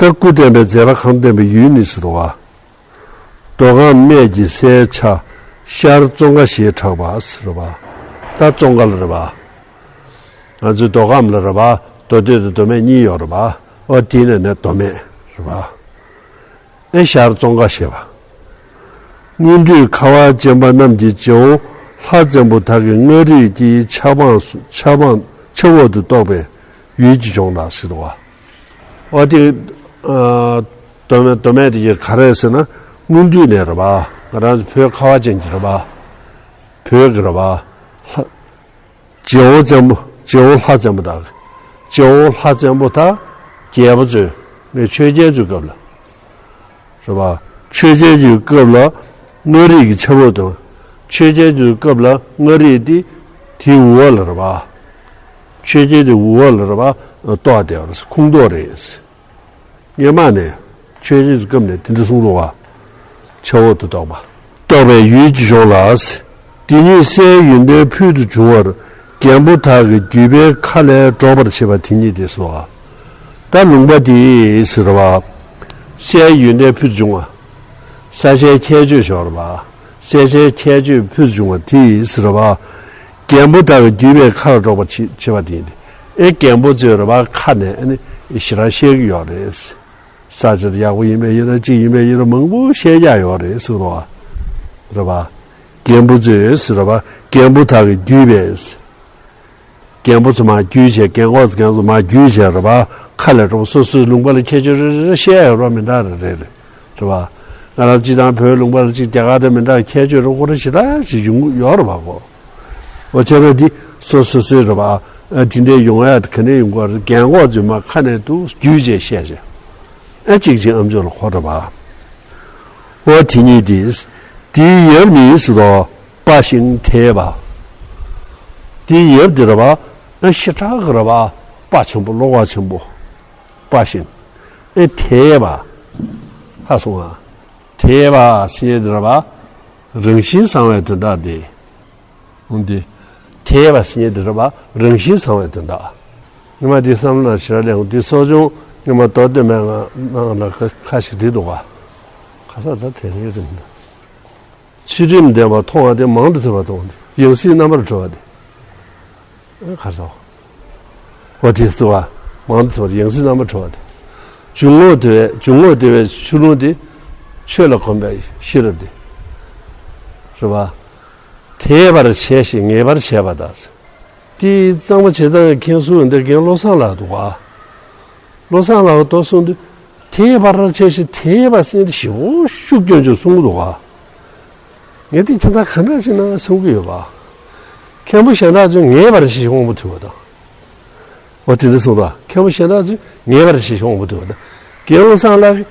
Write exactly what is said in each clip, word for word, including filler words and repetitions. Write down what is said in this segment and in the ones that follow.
ད་སྐུ་བསྟན་པའི་མཛད་པ་གང་བསྟན་པའི་ཡུལ་ནི་ཟེར་བ། མདོ་ཁམས་སྨད་ཀྱི་སའི་ཆ་ཤར་ཙོང་ཁ་ཞེས་གྲགས་པ་ཟེར་བ། ད་ཙོང་ཁ་ལ་རེད་བ། ང་ཚོའི་མདོ་ཁམས་ལ་རེད་བ། མདོ་སྟོད་དང་མདོ་སྨད་གཉིས་ཡོད་རེད་བ། ཨོ་དེ་ནས་ནས་མདོ་སྨད་རེད་བ། ཨེ་ཤར་ཙོང་ཁ་ཞེས་པ། སྔོན་འགྲོའི་ཁ་བ་ཅན་པ་རྣམས་ཀྱི་རྗེ་བོ་ལྷ་བཙན་པོ་དག་གི་མངའ་རིས་ཀྱི་ཆབ་འབངས་སུ་ཆབ་འབངས་ཆབ་འོག་ཏུ་གཏོགས་པའི་ཡུལ་གྱི་ལྗོངས་ལ་ཟེར་བ། ཨོ་དེ། མདོ་སྨད་མདོ་སྨད་དེ་ག་རེ་ཟེར་ན། སྔོན་འགྲོའི་ནས་རེད་བ། ང་རང་ཚོ་བོད་ཁ་བ་ཅན་གྱི་རེད་བ། བོད་ཀྱི་རེད་བ། ལྷ། རྗེ་བོ་བཙན་པོ་རྗེ་བོ་ལྷ་བཙན་པོ་དང་། རྗེ་བོ་ལྷ་བཙན་པོ་དང་རྒྱལ་པོ་ཚོས་ངས་ཆོས་རྒྱལ་ཚོའི་སྐབས་ལ། རེད་བ། ཆོས་རྒྱལ་གྱི་སྐབས་ལ་མངའ་རིས་ཀྱི་ཆབ་འོག་དང་། ཆོས་རྒྱལ་གྱི་སྐབས་ལ་མངའ་རིས་དེ་དེའི་འོག་ལ་རེད་བ། ཆོས་རྒྱལ་དེ་འོག་ལ་རེད་བ། གཏོགས་བསྡད་པ་རེད། ཁོངས་གཏོགས་རེད། སྔོན་མ་ནས་ཆོས་རྒྱལ་གྱི་སྐབས་ནས་དེ་འདྲ་གསུངས་འདུག་བ། ཆབ་འོག་ཏུ་གཏོགས་པ། གཏོགས་པའི་ཡུལ་གྱི་ལྗོངས་ལ། དེ་ཉིད་སའི་ཡོན་ཏན་ཕུལ་དུ་བྱུང་བར་རྒན་པོ་དག་གི་རྒྱུད་པའི་ཁ་ལས་སྒྲོག་པར་བྱེད་པ་དེ་ཉིད་དེ་སོ། ད་ལུང་པ་དེ་ཟེར་བ། སའི་ཡོན་ཏན་ཕུལ་དུ་བྱུང་བ། ས་ཆའི་ཁྱད་ཆོས་ཤོར་བ། ས་ཆའི་ཁྱད་ཆོས་ཕུལ་དུ་བྱུང་བ་དེ་ཟེར་བ། རྒན་པོ་དག་གི་རྒྱུད་པའི་ཁ་ལ་སྒྲོག་པར་བྱེད་བྱེད་པ་དེ་ཡིན་ཏེ། ཨེ་རྒན་པོ་ཚོས་རེད་བ། ཁ་ནས་ཨ་ནི་ཞེ་དྲག་བཤད་ཀྱི་ཡོད་རེད། ས་ཆ་དེ་ཡག་པོ་ཡིན་པའི་ཡིན་ན་གཅིག་ཡིན་པའི་ཡིན་ན་མང་པོ་བཤད་ཡག་ཡོད་རེད་ཟེར་བ། རེད་བ། རྒན་པོ་ཚོས་ཟེར་བ། རྒན་པོ་དག་གི་རྒྱུད་པས། རྒན་པོ་ཚོ་མར་བརྒྱུད་བྱས། རྒན་གོག་ཚོ་རྒན་ཚོ་མར་བརྒྱུད་བྱས་རེད་བ། ཁ་ལས་སྒྲོག་པ། སོ་སོའི་ལུང་པ་ལ་ཁྱད་ཆོས་རེ་རེ་རེ་བཤད་ཡག་ཡོད་རེད་བ། མི་འདྲ་རེ་རེ་རེད། རེད་བ། ང་རང་སྤྱིར་བཏང་བོད་ལུང་པ་ལ་གཅིག་རྒྱ་གར་དང་མི་འདྲ་ཁྱད་ཆོས་རེ་ཁོ་རེ་ཞེ་དྲག་ཅིག་ཡོང་གི་ཡོད་རེད་བ་གོ། འོ་བྱས་ན་འདི་སོ་སོ་སོའི་རེད་བ། ཨ་དེ་འདྲའི་ཡོང་ཡ་དེ་ག་ནས་ཡོང་གི་རེད། རྒན་གོག་ཚོས་མར་ཁ་ནས་འདུག་བརྒྱུད་བྱས་བཤད་བྱས། ཨ་གཅིག་གཅིག་ཨམ་ཅོག་ལ་གོ་རེད་བ། འོ་དེ་ཉིད་དེ། དེའི་ཡབ་ནི་ཟེར་དོ། དཔའ་ཞིང་དེས་པ། དེའི་ཡབ་དེ་རེད་བ། ཨ་ཞེ་དྲག་གི་རེད་བ། དཔའ་ཆེན་པོ། བློ་ཁོག་ཆེན་པོ། དཔའ་ཞིང་། ཨེ་དེས་པ། ཧ་སོང་ང་། དེས་པ་ཟེར་དེ་རེད་བ། རང་བཞིན་བཟང་བའི་དོན་དག་དེ། འོན་ཏེ། དེས་པ་ཟེར་དེ་རེད་བ། རང་བཞིན་བཟང་བའི་དོན་དག། ཉི་མ་དེ་བསམ་བློ་ཞེ་དྲག་ལེན། དེ་གསོ་སྦྱོང་ཉི་མ་མདོ་སྟོད་སྨད་ནང་ལ་ཁ་ཁ་ཞིག་བྲིས་འདུག་ག་ཁ་ས་ད་དེ་རེད་དེ་མི་འདུག་ཚུལ་ཁྲིམས་ལྡན་པ་མཐོང་བ་དེ། མང་དུ་ཐོས་པ་མཐོང་བ་དེ། ཡང་སྲིད་རྣམ་པར་གྲོལ་བ་དེ། ཨ་ག་རེ་ཟེར། འོ་དེ་ཟེར་བ། མང་དུ་ཐོས་པ་དེ། ཡང་སྲིད་རྣམ་པར་གྲོལ་བ་དེ། འཇུག་ངོགས་བདེ་བའི་འཇུག་ངོགས་བདེ་བའི་ཆོས་ལུང་དེ། ཆོས་ལ་གོམས་པའི་ཤེས་རབ་དེ། རེད་བ། དེས་པར་བྱས་ཤིང་ངེས་པར་བྱས་པ་དང་། དེ་གཙང་མ་བྱེད་སྟངས་མཁྱེན་སོང་། འདིར་རྒན་བློ་བཟང་ལགས་འདུག་ག་བློ་བཟང་ལགས་མདོ་གསུངས་དུས། དེས་པར་བྱས་ཤིང་དེས་པ་ཟེར་དེ་ཞེ་པོ་ཤུགས་སྐྱོན་ཅིག་གསུང་གི་འདུག་ག་ངས་དེ་ཁྱེད་ཚོ་ག་འདྲ་ཞིག་ན་གསུང་གི་ཡོད་པ། མཁན་པོ་གཞན་དག་ཚོས་ངེས་པར་བྱས་ཤིང་དབང་པོ་ཐུལ་བ་དང་། འོ་དེ་འདྲ་གསུངས་དང་། མཁན་པོ་གཞན་དག་ཚོས་ངེས་པར་བྱས་ཤིང་དབང་པོ་ཐུལ་བ་དང་། རྒན་བློ་བཟང་ལགས་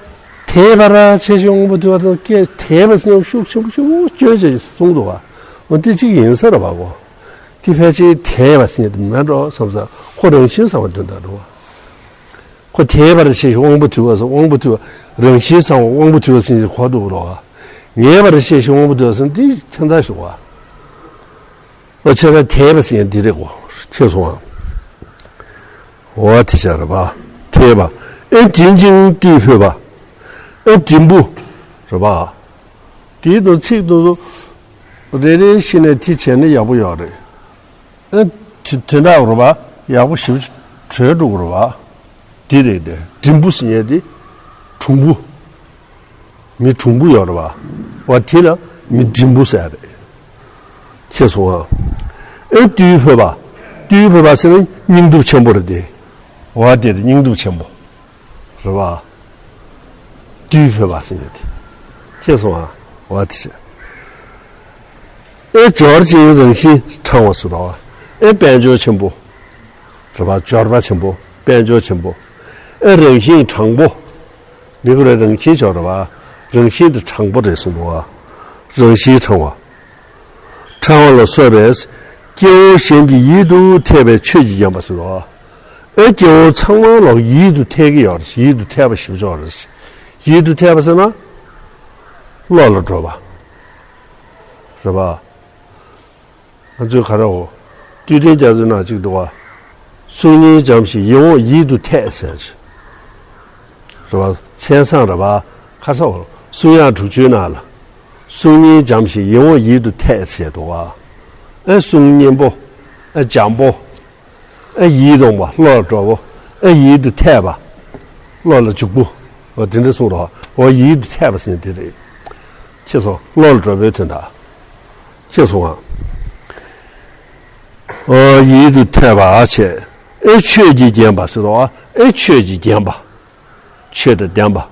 ཀྱིས་དེས་པར་བྱས་ཤིང་དབང་པོ་ཐུལ་བ་དང་། ཀྱེ་དེས་པ་ཟེར་ཤུགས་ཆེན་པོ་ཆེན་པོ་སྐྱོན་བྱས་གསུངས་འདུག་ག་འོ་དེ་གཅིག་ཡིན་ས་རེད་པ་གོ། དེ་ཕལ་ཆེར་དེས་པ་ཟེར་དེ་མིན་འགྲོ་བསམ་ས། ཁོ་རང་བཞིན་བཟང་བའི་དོན་དག་འགྲོ་བ། ཁོ་དེས་པར་བྱས་ཤིང་དབང་པོ་ཐུལ་བ་ཟེར། དབང་པོ་ཐུལ་བ། རང་བཞིན་བཟང་བ་དབང་པོ་ཐུལ་བ་ཟེར་གྱི་གོ་འདུག་རོ། ངེས་པར་བྱས་ཤིང་དབང་པོ་ཐུལ་བ་ཟེར་འདི་ཁྱད་མཚར་ཞིག་བ། ཨོ་ཆེ་ན་དེས་པ་ཟེར་འདི་རེད་གོ། ཁྱེད་སོང་ཨ། འོ་དེ་ཤ་རེད་པ། དེས་པ། ཨེ་མགྲིན་ཅིང་བཏུད་ཕོད་པ། ཨེ་མགྲིན་པོ། རེད་པ། དེའི་དོན་ཚིག་དོན་དུ་རེ་རེ་བཞིན་ནས་དེ་བྱས་ན་ཡག་པོ་ཡོད་རེད། ཨ་དེ་དོན་དག་རེད་པ། ཡག་པོ་ཞིབ་གྲོལ་འགྲོ་གི་རེད་པ། འདི་རེད་དེ། མགྲིན་པོ་ཟེར་མཁན་དེ་གྲུང་པོ། མི་གྲུང་པོ་ཡོད་རེད་པ། འོ་དེ་ལ་མི་མགྲིན་པོ་ཟེར་རེད། ཁྱེད་སོང་ཨ། ཨེ་བཏུད་ཕོད་པ། བཏུད་ཕོད་པ་ཟེར་ན་སྙིང་སྟོབས་ཆེན་པོ་རེད་དེ། འོ་དེ་རེད། སྙིང་སྟོབས་ཆེན་པོ། རེད་པ། བཏུད་ཕོད་པ་ཟེར་ཡ་དེ། ཤེས་སོང་ཨ། འོ་དེ་བྱས། ཨེ་འབྱོར་ཅིང་རང་བཞིན་དྲང་བ་ཟེར་བ། ཨེ་དཔལ་འབྱོར་ཆེན་པོ། རེད་པ། འབྱོར་པ་ཆེན་པོ། དཔལ་འབྱོར་ཆེན་པོ། ཨེ་རང་བཞིན་དྲང་པོ། མི་ཁོ་རང་རང་བཞིན་ཆོག་རེད་པ། རང་བཞིན་དེ་དྲང་པོ་རེད་གསུངས་འདུག་པ། རང་བཞིན་དྲང་བ། ཕྲེང་བ་ལ་སོགས་པས་སྐྱེ་བོ་གཞན་གྱི་ཡིད་དུ་འཐད་པའི་ཆོས་ཀྱིས་བརྒྱན་པ་ཟེར་རོ། ཨེ་སྐྱེ་བོ་ཚང་མ་ལ་ཡིད་དུ་འཐད་ཀྱི་ཡོད་རེད། ཡིད་དུ་འཐད་པ་ཞིག་ཆོག་རེད། ཡིད་དུ་འཐད་པ་ཟེར་ན། བློ་ལ་འགྲོ་བ། རེད་པ། ང་ཚོའི་ག་རེའོ། བསྟོད་ཐེངས་རྒྱ་མཚོའི་ནང་གཅིག་འདུག་པ། གསུང་སྙིང་འཇམ་ཞིང་ཡིད་འོང་ཡིད་དུ་འཐད་ཟེར་ཅིག་རེད་བ། མཚན་བཟང་རེད་བ། ཁ་སོ་གསུང་ཡག་དྲུག་ཅུའི་ནང་ལ། གསུང་སྙིང་འཇམ་ཞིང་ཡིད་འོང་ཡིད་དུ་འཐད་ཟེར་འདུག་བ། ཨེ་གསུང་སྙན་པོ། ཨེ་འཇམ་པོ། ཨེ་ཡིད་འོང་བ་བློ་ལ་འགྲོ་བོ། ཨེ་ཡིད་དུ་འཐད་པ། བློ་ལ་འཇུག་པོ། འོ་དེ་འདྲ་གསུང་རོགས། འོ་ཡིད་དུ་འཐད་པ་ཟེར་ནས་དེ་རེད། ཁྱེད་སོ་བློ་ལ་འགྲོ་བོའི་དོན་དག་ཁྱེད་སོ་ང་། འོ་ཡིད་དུ་འཐད་པ་བྱས། ཨེ་ཆོས་ཀྱིས་བརྒྱན་པ་ཟེར་རོགས། ཨེ་ཆོས་ཀྱིས་བརྒྱན་པ། ཆོས་དང་ལྡན་པ།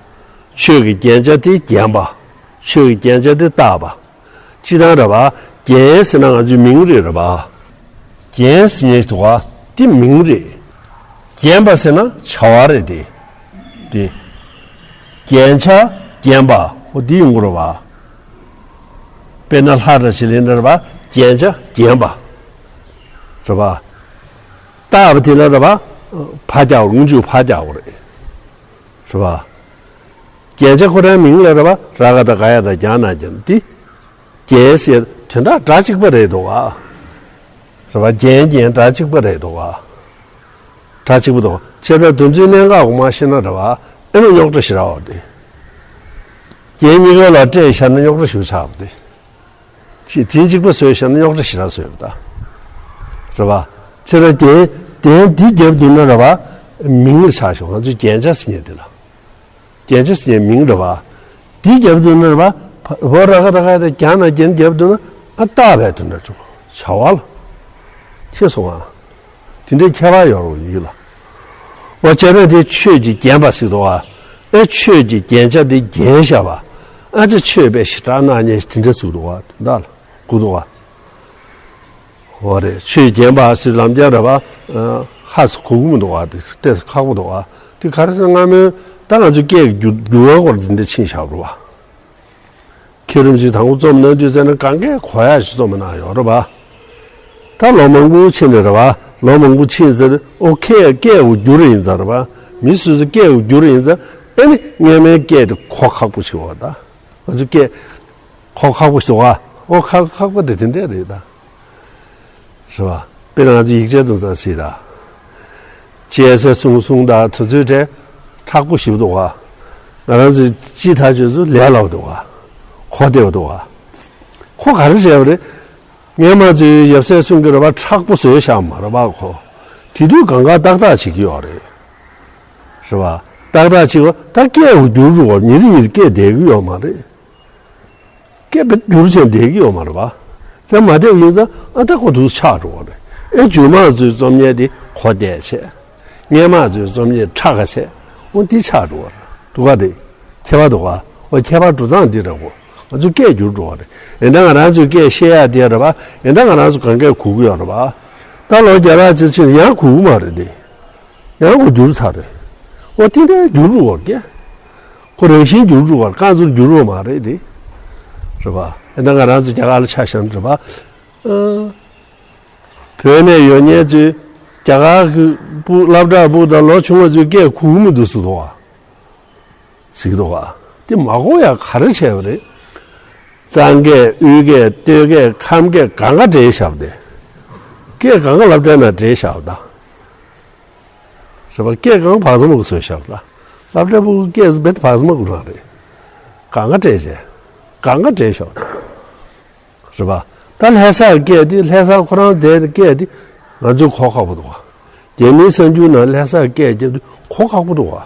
ཆོས་ཀྱི་རྒྱན་ཆ་དེ་བརྒྱན་པ། ཆོས་ཀྱི་རྒྱན་ཆ་དེ་བཏགས་པ། སྤྱིར་བཏང་རེད་བ། རྒྱན་ཟེར་ན་ང་ཚོའི་མིང་རེད་རེད་བ། རྒྱན་ཟེར་མཁན་དེ་བ་དེ་མིང་རེད། བརྒྱན་པ་ཟེར་ན་བྱ་བ་རེད་དེ། དེ། རྒྱན་ཆ་བརྒྱན་པ་འོ་དེ་ཡོང་གི་རེད་བ། དཔེར་ན་ལྷ་འདྲ་ཞིག་ལེན་འདྲ་རེད་བ། རྒྱན་ཆ་བརྒྱན་པ། རེད་བ། བཏགས་པ་དེ་ལ་རེད་བ། ཕ་རྒྱག་དགུང་མཇུག་ཕ་རྒྱག་དགོས་རེད། རེད་བ། རྒྱན་ཆ་ཁོ་རང་མིང་ལ་རེད་བ། ར་ག་བཏགས་རྒ་ཡ་བཏགས་རྒྱ་ན་རྒྱན་ཏེ། རྒྱན་ཟེར་དོན་དག་སྒྲ་གཅིག་པ་རེད་འདུག་བ། རེད་བ། རྒྱན་རྒྱན་སྒྲ་གཅིག་པ་རེད་འདུག་བ། སྒྲ་གཅིག་པ་འདུག་བ། བྱས་ཙང་དོན་ཚན་གནད་འགག་གོ་མ་ཤེས་ན་རེད་བ། ཨེ་ན་རྙོག་དྲ་ཞེ་དྲག་འོང་སྟེ། རྒྱན་གཉིས་ཀ་ལ་སྤྲད་བཞག་ན་རྙོག་དྲ་ཞེ་པོ་ཆགས་པ་སྟེ། ཅི་དེ་གཅིག་པ་བཟོས་བཞག་ན་རྙོག་དྲ་ཞེ་དྲག་བཟོས་པ་ད། རེད་བ། ཁྱེད་རང་རྒྱན་རྒྱན་འདི་རྒྱབ་འདུག་ན་རེད་བ། མིང་ལ་ཆགས་ཤོག་ང་ཚོས་རྒྱན་ཆ་ཟེར་མཁན་འདི་ལ། རྒྱན་ཆ་ཟེར་མཁན་མིང་རེད་བ། འདི་རྒྱབ་འདུག་ན་རེད་བ། བོ་ར་ག་བཏགས་རྒ་ཡ་བཏགས་རྒྱ་ན་རྒྱན་རྒྱབ་འདུག་ན་ཨ་བཏགས་པའི་དོན་འདྲ་བྱུང་བྱ་བ་ལ། ཤེས་སོང་ང་། དེ་འདྲའི་ཁྱད་པར་ཡོད་རེད་ཡིད་ལ། འོ་བྱས་ན་དེ་ཆོས་ཀྱིས་བརྒྱན་པ་ཟེར་འདུག་བ། ཨེ་ཆོས་ཀྱི་རྒྱན་ཆ་དེ་བརྒྱན་བཞག་པ། ཨ་ཙི་ཆོས་དཔེ་ཞེ་དྲག་གནང་མཁན་དེ་འདྲ་ཟེར་འདུག་བ། དོན་དག་ལ་གོ་འདུག་བ། འོ་རེད། ཆོས་བརྒྱན་པ་ཟེར་ལམ་རྒྱག་རེད་བ། ཧ་སུ་གོ་གི་མི་འདུག་བ། དེ་ཏོག་ཙམ་ཁག་པོ་འདུག་བ། དེ་ག་རེ་ཟེར་ན་སྔ་མོའི་ད་ང་ཚོའི་སྐད་ཀྱི་འགྱུར་འགྱུར་བ་སྐོར་དེ་འདྲ་ཕྱིན་བཞག་རེད་བ། མཁས་རིམ་ཞིག་དང་པོ་རྩོམ་གནང་དུས་ཙམ་ན་གང་གས་གོ་ཡག་ཞིག་རྩོམ་གནང་ཡོད་རེད་བ། ད་ལོ་མང་པོ་ཕྱིན་ནས་རེད་བ། ལོ་མང་པོ་ཕྱིན་ཟེར་ཨོ་ཁེ་སྐད་འགྱུར་ཡིན་ཙང་རེད་བ། མི་སོ་སོའི་སྐད་འགྱུར་ཡིན་ཙང་ཨེ་ནི་སྔ་མའི་སྐད་དེ་གོ་ཁག་པོ་ཞིག་བ། ད་ང་ཚོའི་སྐད་གོ་ཁག་པོ་ཞིག་བ། ཨོ་ཁག་ཁག་པོ་དེ་དེ་འདྲས་རེད་ད། རེད་བ། དཔེར་ན་ང་ཚོ་ཡིག་ཆ་དུ་ཙམ་གཟིགས་ད། ཅེས་སོ་གསུང་གསུང་དང་དུ་ཚོད་དེ་མཁྲེགས་པོ་ཞིག་འདུག་བ། ང་རང་ཚོའི་སྤྱི་ཐག་ཆོད་ཚོ་ལས་སླ་པོ་འདུག་བ། གོ་བདེ་པོ་འདུག་བ། ཁོ་ག་རེ་བྱས་པ་རེད། སྔས་མ་ཚོའི་ཡབ་སྲས་གསུང་གི་རེད་བ། མཁྲེགས་པོ་བཟོས་བཞག་མ་རེད་བ་ཁོ། དེ་དུས་གང་ག་ཏག་ཏག་བྱེད་ཀྱི་ཡོད་རེད། རེད་བ། ཏག་ཏག་བྱེད་པ་ད་སྐད་འགྱུར་འགྲོ་བ། ཉིན་རེ་ཉིན་རེ་སྐད་བསྡད་ཀྱི་ཡོད་མ་རེད། སྐད་དཔེ་འགྱུར་ཆེན་བསྡད་ཀྱི་ཡོད་མ་རེད་པ། དེ་མ་བསྡད་ཡིན་ཙང་ཨ་ད་ཁོ་འདུག་ཆགས་འགྲོ་བ་རེད། ཨེ་རྗེས་མ་ཚོའི་རྩོམ་ཡིག་དེ་གོ་བདེ་བྱས། སྔས་མ་ཚོའི་རྩོམ་ཡིག་ཁྲ་ཁ་བྱས། འོ་འདི་ཆགས་འགྲོ་བ་རེད། འདུག་ག་དེ། ཁྱད་པར་འདུག་ག་འོ་ཁྱད་པར་འགྲོ་སྟངས་འདི་རེད་གོ། ང་ཚོ་སྐད་འགྱུར་འགྲོ་བ་རེད། ཡིན་ད་ང་རང་ཚོའི་སྐད་བཤད་ཡག་དེ་རེད་པ། ཡིན་ད་ང་རང་ཚོ་གང་སྐད་གོ་གི་ཡོད་རེད་པ། ད་ལོ་བརྒྱ་ཕྲག་གཅིག་ཕྱིན་ཡང་གོ་གི་མ་རེད་དེ། ཡང་ཁོ་འགྱུར་ཚར་རེད། འོ་དེ་འདྲའི་འགྱུར་འགྲོ་བར་སྐད། ཁོ་རང་བཞིན་འགྱུར་འགྲོ་བར་རྐང་ཚུར་འགྱུར་བ་མ་རེད་དེ། རེད་པ། ཨེ་ད་ང་རང་ཚོ་རྒྱ་གར་ལ་ཆ་བཞག་ན་རེད་པ། ཨ། བོད་ནས་ཡོད་མཁན་ཚོས་རྒྱ་གར་གྱི་སྤུ་སློབ་གྲྭར་སྤུ་དང་ལོ་ཆུང་བ་ཚོས་སྐད་གོ་གི་མི་འདུག་ཟེར་འདུག་བ། ཟེར་གི་འདུག་ག་དེ་མ་གོ་ཡ་ག་རེ་བྱས་པ་རེད། གཙང་སྐད་དབུས་སྐད་སྟོད་སྐད་ཁམས་སྐད་གང་ག་འདྲེས་བཞག་པ་དེ། སྐད་གང་ག་སློབ་གྲྭའི་ནང་འདྲེས་བཞག་པ་དང་། རེད་པ། སྐད་གང་བག་ཚ་མ་གི་བཟོས་བཞག་པ་ལ། སློབ་གྲྭའི་སྤུ་གུ་སྐད་རྦད་དེ་བག་ཚ་མ་གི་རང་རེད། གང་ག་འདྲེས་བྱས། གང་ག་འདྲེས་བཞག་པ་དང་། རེད་པ། ད་ལྷ་སའི་སྐད་དེ་ལྷ་ས་ཁོ་རང་དེ་སྐད་དེ་ང་ཚོས་གོ་ཁག་པོ་འདུག་ག་རྒྱ་མིའི་གསར་འགྱུར་ནང་ལྷ་སའི་སྐད་རྒྱབ་དུས་གོ་ཁག་པོ་འདུག་ག་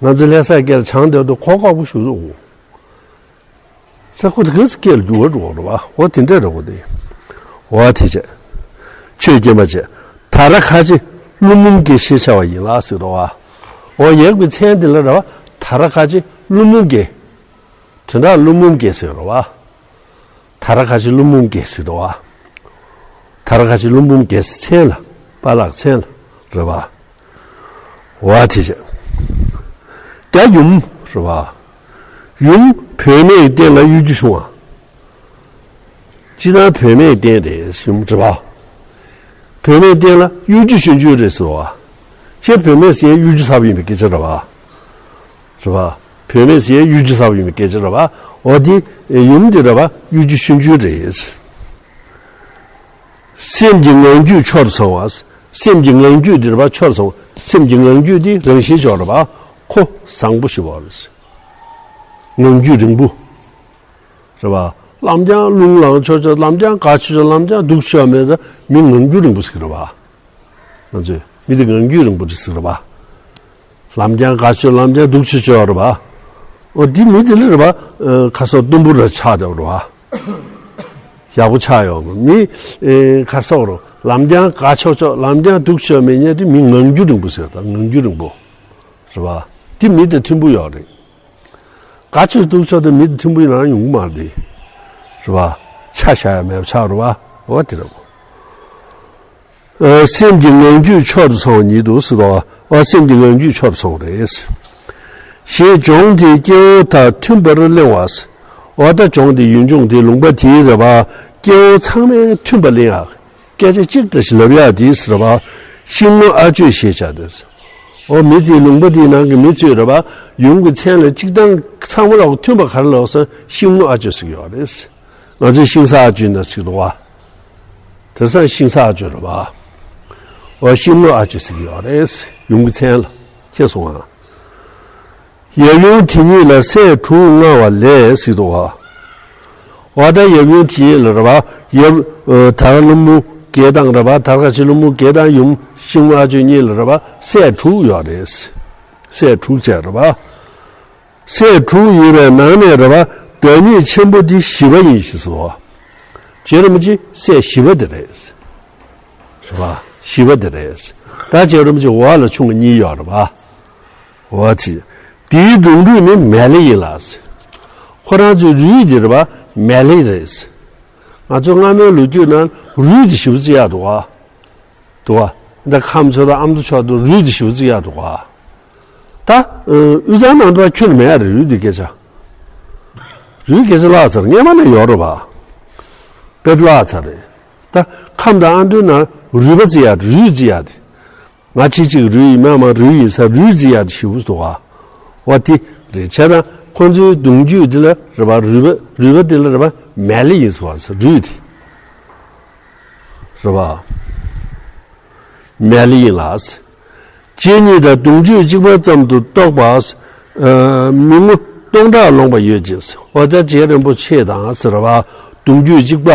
ང་ཚོ་ལྷ་སའི་སྐད་ལ་སྦྱངས་བསྡད་དུས་གོ་ཁག་པོ་ཞིག་འདུག་ས་ཁོ་དེ་ག་སྐད་ལ་འགྱུར་བ་འགྲོ་བ་རེད་བ། འོ་དེ་འདྲ་རེད་བ་དེ། འོ་དེ་བྱས། ཆོས་སྐྱེས་མ་བྱས། ད་ར་ཁ་ཆེ་ཀླུ་འབུམ་སྐྱེས་ཞེས་བྱ་བ་ཡིན་ལ་ཟེར་འདུག་བ། འོ་ཡག་པའི་མཚན་དེ་ལ་རེད་བ། ད་ར་ཁ་ཆེ་ཀླུ་འབུམ་སྐྱེས། དོན་དག་ཀླུ་འབུམ་སྐྱེས་ཟེར་རེད་བ། ད་ར་ཁ་ཆེ་ཀླུ་འབུམ་སྐྱེས་ཟེར་འདུག་བ། ད་ར་ཁ་ཆེ་ཀླུ་འབུམ་སྐྱེས་ཟེར་མཚན་ལ་པཱ་ལགས་མཚན་ལ་རེད་བ། འོ་དེ་བྱས། རྒྱ་ཡུམ་རེད་བ། ཡུམ་བུད་མེད་ཀྱི་རྟེན་ལ་གཡོ་སྒྱུ་བྱུང་བ། སྤྱིར་བཏང་བུད་མེད་ཀྱི་རྟེན་རེད་ཡུམ་རེད་བ། བུད་མེད་རྟེན་ལ་གཡོ་སྒྱུ་ཆུང་ཆུང་རེད་ཟེར་བ། ཁྱེད་བུད་མེད་ཟེར་གཡོ་སྒྱུ་ཚ་པོ་ཡིན་པའི་སྐད་ཆ་རེད་བ། རེད་བ། བུད་མེད་ཟེར་གཡོ་སྒྱུ་ཚ་པོ་ཡིན་པའི་སྐད་ཆ་རེད་བ། འོ་དེ་ཡུམ་དེ་རེད་བ། གཡོ་སྒྱུ་ཆུང་ཆུང་རེད། སེམས་ཀྱི་ངང་རྒྱུད་ཆོར་སོང་བ། སེམས་ཀྱི་ངང་རྒྱུད་འདི་རེད་བ། ཆོར་སོང་བ། སེམས་ཀྱི་ངང་རྒྱུད་དེ་རང་བཞིན་ཅིག་ཡོད་རེད་པ། ཁོ་བཟང་པོ་ཞིག་ཡོད་རེད། ངང་རྒྱུད་རིང་པོ། རེད་པ། ལམ་རྒྱང་རླུང་ལངས་ཆོག་ཆོག་ལམ་རྒྱང་ག་ཆོག་ཆོག་ལམ་རྒྱང་སྡུག་ཆོག་མེད་ད་མི་ངང་རྒྱུད་རིང་པོ་ཟེར་གི་རེད་པ། ང་ཚོས་མི་དེ་ངང་རྒྱུད་རིང་པོ་རེད་ཟེར་གི་རེད་པ། ལམ་རྒྱང་ག་ཆོག་ལམ་རྒྱང་སྡུག་ཆོག་ཆོག་རེད་པ། འོ་དེ་མི་དེ་ལ་རེད་པ། ཁ་སོགས་གཏུམ་པོ་ར་ཆགས་བསྡད་རེད་པ། ཡག་པོ་ཆགས་ཡོང་མི། ཁ་སོགས་རུ་ལམ་རྒྱང་ག་ཆོག་ཆོག་ལམ་རྒྱང་སྡུག་ཆོག་མེད་མཁན་དེ་མི་ངང་རྒྱུད་རིང་པོ་ཟེར་ད་ངང་རྒྱུད་རིང་པོ། རེད་པ། དེ་མི་དེ་མཐུན་པོ་ཡོད་རེད། ག་ཆོག་སྡུག་ཆོག་དེ་མི་དེ་མཐུན་པོ་ཡིན་ན་ཡོང་གི་མ་རེད། རེད་པ། ཆ་བཞག་ཡ་མེད་པ་ཆགས་རེད་པ། འོ་དེ་རེད་པ། སེམས་ཀྱི་ངང་རྒྱུད་མཆོག་ཏུ་སོང་བ་ཉིད་དུ་ཟེར་དོ། ཨ་སེམས་ཀྱི་ངང་རྒྱུད་མཆོག་ཏུ་སོང་བ་རེད། ཞེས་སྦྱོང་དེའི་སྐྱེ་བོ་དག་མཐུན་པར་གླེང་བ། འོ་ད་སྦྱོང་དེ་ཡུལ་སྦྱོང་དེ་ལུང་པ་དེའི་རེད་པ། སྐྱེ་བོ་ཚང་མས་མཐུན་པར་གླེང་ཡ། སྐད་ཆ་གཅིག་འདྲ་ཞིག་ལབ་ཡ་དེ་ཟེར་བ། ཤིང་མོ་ཨ་ཅོས་ཞེས་བྱ་སྟེ། འོ་མི་དེའི་ལུང་པ་དེའི་ནང་གི་མི་ཚོས་རེད་པ། ཡུམ་གྱི་མཚན་ལ་གཅིག་དང་ཚང་མ་ལ་མཐུན་པ་ག་རེ་ལབ་ཟེར་ན་ཤིང་མོ་ཨ་ཅོ་ཟེར་གྱི་ཡོད་རེད། ང་ཚོས་ཤིང་ས་ཨ་ཅོ་ཡིན་ན་ཟེར་གྱི་འདུག་པ། དེང་སང་ཤིང་ས་ཨ་ཅོ་རེད་པ། འོ་ཤིང་མོ་ཨ་ཅོ་ཟེར་གྱི་ཡོད་རེད། ཡུམ་གྱི་མཚན་ལ། ཁྱེད་སོང་ང་། ཡབ་ཡུམ་དེ་ཉིད་ལ་སྲས་དྲུག་མངའ་བ་ལས་ཟེར་གྱི་འདུག་པ། འོ་ད་ཡབ་ཡུམ་དེ་ཉིད་ལ་རེད་པ། ཡབ་ཨ་དར་ཀ་ལྷ་མོ་བརྒྱད་དང་རེད་པ། དར་ཀ་ཆེ་ལྷ་མོ་བརྒྱད་དང་ཡུམ་ཤིང་མོ་ཨ་ཅོ་གཉིས་ལ་རེད་པ། སྲས་དྲུག་ཡོད་རེད། སྲས་དྲུག་བྱས་རེད་པ། སྲས་དྲུག་ཡོད་པའི་ནང་ནས་རེད་པ། བདག་ཉིད་ཆེན་པོ་འདི་བཞི་པ་ཡིན་ཞེས་སོ། རྗེ་རིན་པོ་ཆེ་སྲས་བཞི་པ་དེ་རེད། རེད་པ། བཞི་པ་དེ་རེད། ད་རྗེ་རིན་པོ་ཆེ་འོག་ལ་ཆུང་བ་གཉིས་ཡོད་རེད་པ། འོ་དེ། དེའི་གདུང་རུས་ནི་མེ་ལྷ་ཡིན་ལ། ཁོ་རང་ཚོའི་རུས་དེ་རེད་པ། མེ་ལྷ་རེད། ང་ཚོ་སྔ་མའི་ལོ་རྒྱུས་ནང་རུས་དེ་ཞེ་པོ་ཅིག་ཡག་འདུག་པ། འདུག་པ། འདི་ཁམས་ཚོ་དང་ཨ་མདོ་ཕྱོགས་དུ་རུས་དེ་ཞེ་པོ་ཅིག་ཡག་འདུག་པ། ད་དབུས་གཙང་ནང་དུ་ཁྱོན་ནས་མེད་རེད། རུས་དེ་སྐད་ཆ། རུས་སྐད་ཆ་བརླག་ཚར། སྔས་མ་ནས་ཡོད་རེད་པ། དཔེ་བརླག་ཚར་རེད། ད་ཁམས་དང་ཨ་མདོའི་ནང་རུས་པ་བརྩི་ཡག་རུས་བརྩི་ཡག་དེ། ང་ཆེ་གཅིག་རུས་ཡིན་མ་མ་རུས་ཡིན་ས་རུས་བརྩི་ཡག་དེ་ཞེ་པོ་འདུག་པ། འོ་དེ་རེད། བྱས་ཙང་ཁོ་ཚོའི་གདུང་རྒྱུད་དེ་ལ་རེད་པ། རུས་པ་རུས་པ་དེ་ལ་རེད་པ། མེ་ལྷ་ཡིན་ཟེར་བ་ཟེར་རུས་དེ། རེད་པ། མེ་ལྷ་ཡིན་ལ། རྗེ་ཉིད་དང་གདུང་རྒྱུད་གཅིག་པ་ཙམ་དུ་གཏོགས་པ། ཨ་མི་ངོ་སྟོང་ཕྲག་ལོངས་པ་ཡོད་ཅེས། འོ་ད་རྗེ་རིན་པོ་ཆེ་དང་ཟེར་བ་གདུང་རྒྱུད་གཅིག་པ།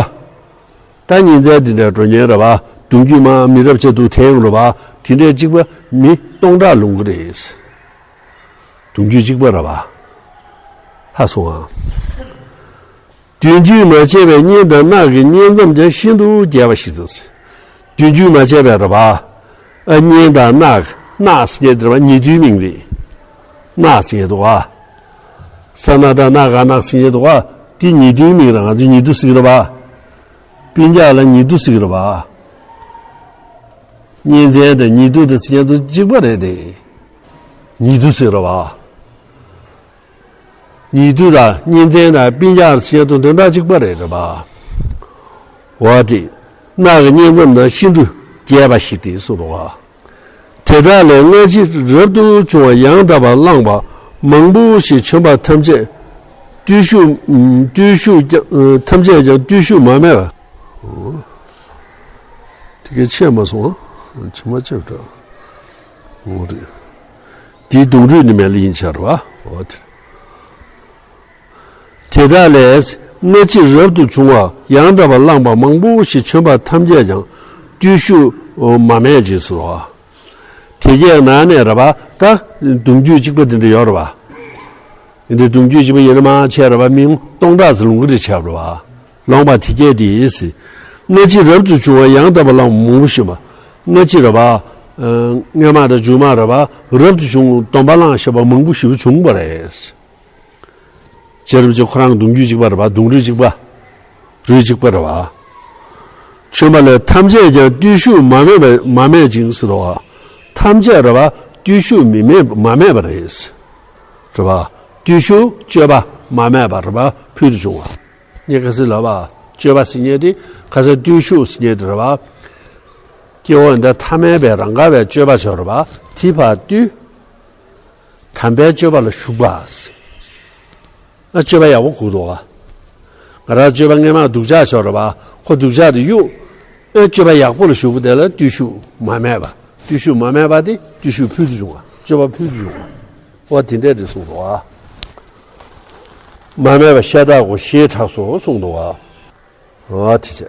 ད་ཉིན་མཚན་འདི་འདྲ་འགྲོ་ཉེན་རེད་པ། གདུང་རྒྱུད་མ་མི་རབས་ཆེ་དུ་འཐེན་རེད་པ། དེ་འདྲའི་གཅིག་པ་མི་སྟོང་ཕྲག་ལོངས་ཀྱི་རེད། གདུང་རྒྱུད་གཅིག་པ་རེད་པ། ཧ་སོང་ཨ། བདུན་རྒྱུད་མ་ཆད་པའི་གཉན་དང་ནག་གི་གཉེན་མཚམས་ཀྱང་ཤིན་ཏུ་རྒྱས་པ་ཞིག་ཏུ། བདུན་རྒྱུད་མ་ཆད་པའི་རེད་པ། ཨ་གཉན་དང་ནག་ནག་ཟེར་མཁན་དེ་རེད་པ། ཉེ་དུའི་མིང་རེད། ནག་ཟེར་མཁན་འདུག་པ། ས་ན་ད་ནག་ག་ནག་ཟེར་མཁན་འདུག་པ། དེ་ཉེ་དུའི་མིང་རེད། ང་ཚོས་ཉེ་དུ་ཟེར་གྱི་རེད་པ། སྤུན་ཀྱག་ལ་ཉེ་དུ་ཟེར་གྱི་རེད་པ། གཉེན་ཚན་དང་ཉེ་དུ་དང་ཟེར་མཁན་དེ་གཅིག་པ་རེད་དེ། ཉེ་དུ་ཟེར་གྱི་རེད་པ། ཉེ་དུ་དང་གཉེན་ཚན་དང་སྤུན་ཀྱག་ཟེར་མཁན་དེ་དོན་དག་གཅིག་པ་རེད་རེད་པ། འོ་དེ། ནག་གི་གཉེན་མཚམས་དང་ཤིན་ཏུ་རྒྱས་པ་ཞིག་སྟེ་གསུངས་པ། དེ་དག་ལས་སྔ་ཕྱི་རབ་ཏུ་བྱུང་བ་ཡང་དག་པར་བླངས་པ་མང་པོ་ཞིག་བྱོན་པ་ཐམས་ཅད་བརྟུལ་ཞུགས་ཨུམ་བརྟུལ་ཞུགས་ཀྱང་ཨུམ་ཐམས་ཅད་ཀྱང་བརྟུལ་ཞུགས་མ་སྨད་པ། དེ་གའི་ཆད་མ་སོང་། ཕྱི་མ་ཆད་འགྲོ། འོ་རེད། དེའི་གདུང་རུས་ནི་མེ་ལྷ་ཡིན་ཆར་བ། འོ་དེ། དེ་དག་ལས་སྔ་ཕྱི་རབ་ཏུ་བྱུང་བ་ཡང་དག་པར་བླངས་པ་མང་པོ་ཞིག་བྱོན་པ་ཐམས་ཅད་ཀྱང་བརྟུལ་ཞུགས་མ་སྨད་ཅེས་སོ། དེ་གའི་ནང་ནས་རེད་པ། ད་གདུང་རྒྱུད་གཅིག་པ་དེ་འདྲ་ཡོད་རེད་པ། འདི་གདུང་རྒྱུད་གཅིག་པ་ཡིན་ན་མ་ཆད་རེད་པ། མི་སྟོང་ཕྲག་ཙམ་ལོངས་ཀྱི་རེད་ཆད་རེད་པ། ལོངས་པ་དེ་གའི་དེ་ཡིན་སྲིད། སྔ་ཕྱི་རབ་ཏུ་བྱུང་བ་ཡང་དག་པར་བླངས་པ་མང་པོ་ཞིག་པ། སྔ་ཕྱི་རེད་པ། སྔ་མ་དང་མཇུག་མ་རེད་པ། རབ་ཏུ་བྱུང་སྡོམ་པ་བླངས་བྱས་པ་མང་པོ་ཞིག་བྱུང་བ་རེད། རྗེ་རིན་པོ་ཆེ་ཁོ་རང་གདུང་རྒྱུད་གཅིག་པ་རེད་པ། གདུང་རུས་གཅིག་པ། རུས་གཅིག་པ་རེད་པ། བྱོན་པ་ལས་ཐམས་ཅད་ཀྱང་བརྟུལ་ཞུགས་མ་སྨད་པ་མ་སྨད་ཅིང་ཟེར་བ། ཐམས་ཅད་རེད་པ། བརྟུལ་ཞུགས་མི་སྨད་མ་སྨད་པ་རེད། རེད་པ། བརྟུལ་ཞུགས་སྤྱོད་པ་མ་སྨད་པ་རེད་པ། ཕུལ་དུ་བྱུང་བ། ངས་ཁ་སང་ལབ་པ། སྤྱོད་པ་ཟེར་མཁན་དེ་ཁ་སང་བརྟུལ་ཞུགས་ཟེར་མཁན་དེ་རེད་པ། སྐྱེ་བོ་འདི་ཐ་མལ་པའི་རང་ག་བའི་སྤྱོད་པ་ཆོག་རེད་པ། དེ་ཕར་བརྟུལ། དམ་པའི་སྤྱོད་པ་ལ་ཞུགས་པ། ཨ་སྤྱོད་པ་ཡག་པོ་དགོས་འདུག་ག་ང་རང་སྤྱོད་པ་སྔས་མ་སྡུག་ཅག་ཆོག་རེད་པ། ཁོ་སྡུག་ཅག་དེ་གཡུག་ཨ་སྤྱོད་པ་ཡག་པོ་ལ་ཞུགས་པ་དེ་ལ་བརྟུལ་ཞུགས་མ་སྨད་པ། བརྟུལ་ཞུགས་མ་སྨད་པ་དེ་བརྟུལ་ཞུགས་ཕུལ་དུ་བྱུང་བ། སྤྱོད་པ་ཕུལ་དུ་བྱུང་བ། འོ་དེ་འདྲས་དེ་གསུངས་འདུག་བ། མ་སྨད་པ་ཤ་སྟག་གོ་ཞེས་གྲགས་སོ་གསུངས་འདུག་བ། འོ་དེ་བྱས།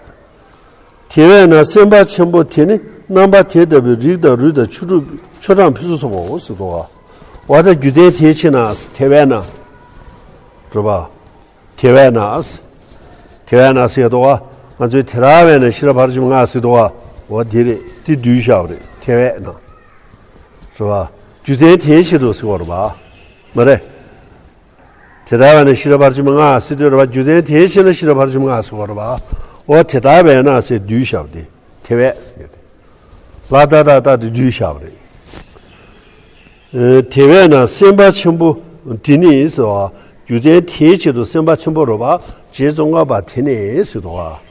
དེ་བས་ན་སེམས་དཔའ་ཆེན་པོ་དེ་ནི་རྣམ་པ་དེ་ལྟ་བུའི་རིགས་དང་རུས་དང་ཆོ་འཕྲུལ་ཆོ་འབྲང་ཕུན་སུམ་ཚོགས་པའོ་ཟེར་འདུག་བ། འོ་ད་རྒྱུ་མཚན་དེའི་ཕྱིར་ན་དེ་བས་ན། རེད་བ། དེ་བས་ན། དེ་བས་ན་ཟེར་འདུག་བ། ང་ཚོས་དེ་ར་བས་ན་ཤེས་རབ་ཕར་ཕྱིན་ལྔ་ཟེར་འདུག་བ། འོ་དེ་རེད། དེ་བསྡུས་བཞག་པ་རེད། དེ་བས་ན། རེད་བ། རྒྱུ་མཚན་དེའི་ཕྱིར་དུ་ཟེར་བ་རེད་བ། མ་རེད། དེ་ར་བས་ན་ཤེས་རབ་ཕར་ཕྱིན་ལྔ་ཟེར་དུས་རེད་བ། རྒྱུ་མཚན་དེའི་ཕྱིར་ན་ཤེས་རབ་ཕར་ཕྱིན་ལྔ་ཟེར་བ་རེད་བ། འོ་དེ་ལྟ་བས་ན་ཟེར་བསྡུས་བཞག་པ་དེ་དེ་བས་ཟེར་གྱི་རེད། ལ་ད་ད་ད་དེ་བསྡུས་བཞག་པ་རེད། ཨེ། དེ་བས་ན་སེམས་དཔའ་ཆེན་པོ་འདི་ནི་ཟེར་བ། རྒྱུ་མཚན་དེའི་ཆེད་དུ་སེམས་དཔའ་ཆེན་པོ་རེད་བ། རྗེ་ཙོང་ཁ་པ་དེ་ནི་ཟེར་འདུག་བ།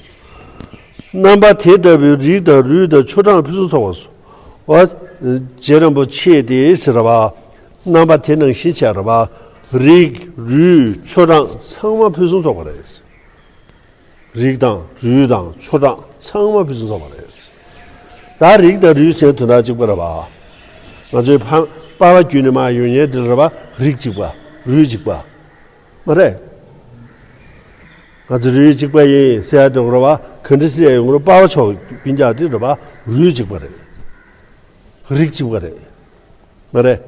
རྣམ་པ་དེ་ལྟ་བུའི་རིགས་དང་རུས་དང་ཆོ་འབྲང་ཕུན་སུམ་ཚོགས་པ་སོ། རྗེ་རིན་པོ་ཆེ་དེ་ཟེར་བ། རྣམ་པ་དེ་ནང་བཞིན་བྱས་རེད་བ། རིགས་རུས་ཆོ་འབྲང་ཚང་མ་ཕུན་སུམ་ཚོགས་པ་རེད། རིགས་དང་རུས་དང་ཆོ་འབྲང་ཚང་མ་ཕུན་སུམ་ཚོགས་པ་རེད། ད་རིགས་དང་རུས་ཟེར་དོན་དག་གཅིག་པ་རེད་བ། ང་ཚོའི་ཕ་པ་ཕ་བརྒྱུད་ནས་མར་ཡོང་མཁན་དེ་ལ་རེད་བ། རིགས་གཅིག་པ། རུས་གཅིག་པ། མ་རེད། ང་ཚོ་རུས་གཅིག་པ་ཡིན་ཟེར་ཡ་དེ་རེད་བ། ག་འདྲ་ཟེར་ཡ་ཡོང་རེད། པ་ཕ་མཆོག་གི་སྤུན་ཀྱག་དེ་རེད་བ། རུས་གཅིག་པ་རེད། རིགས་གཅིག་པ་རེད། མ་རེད།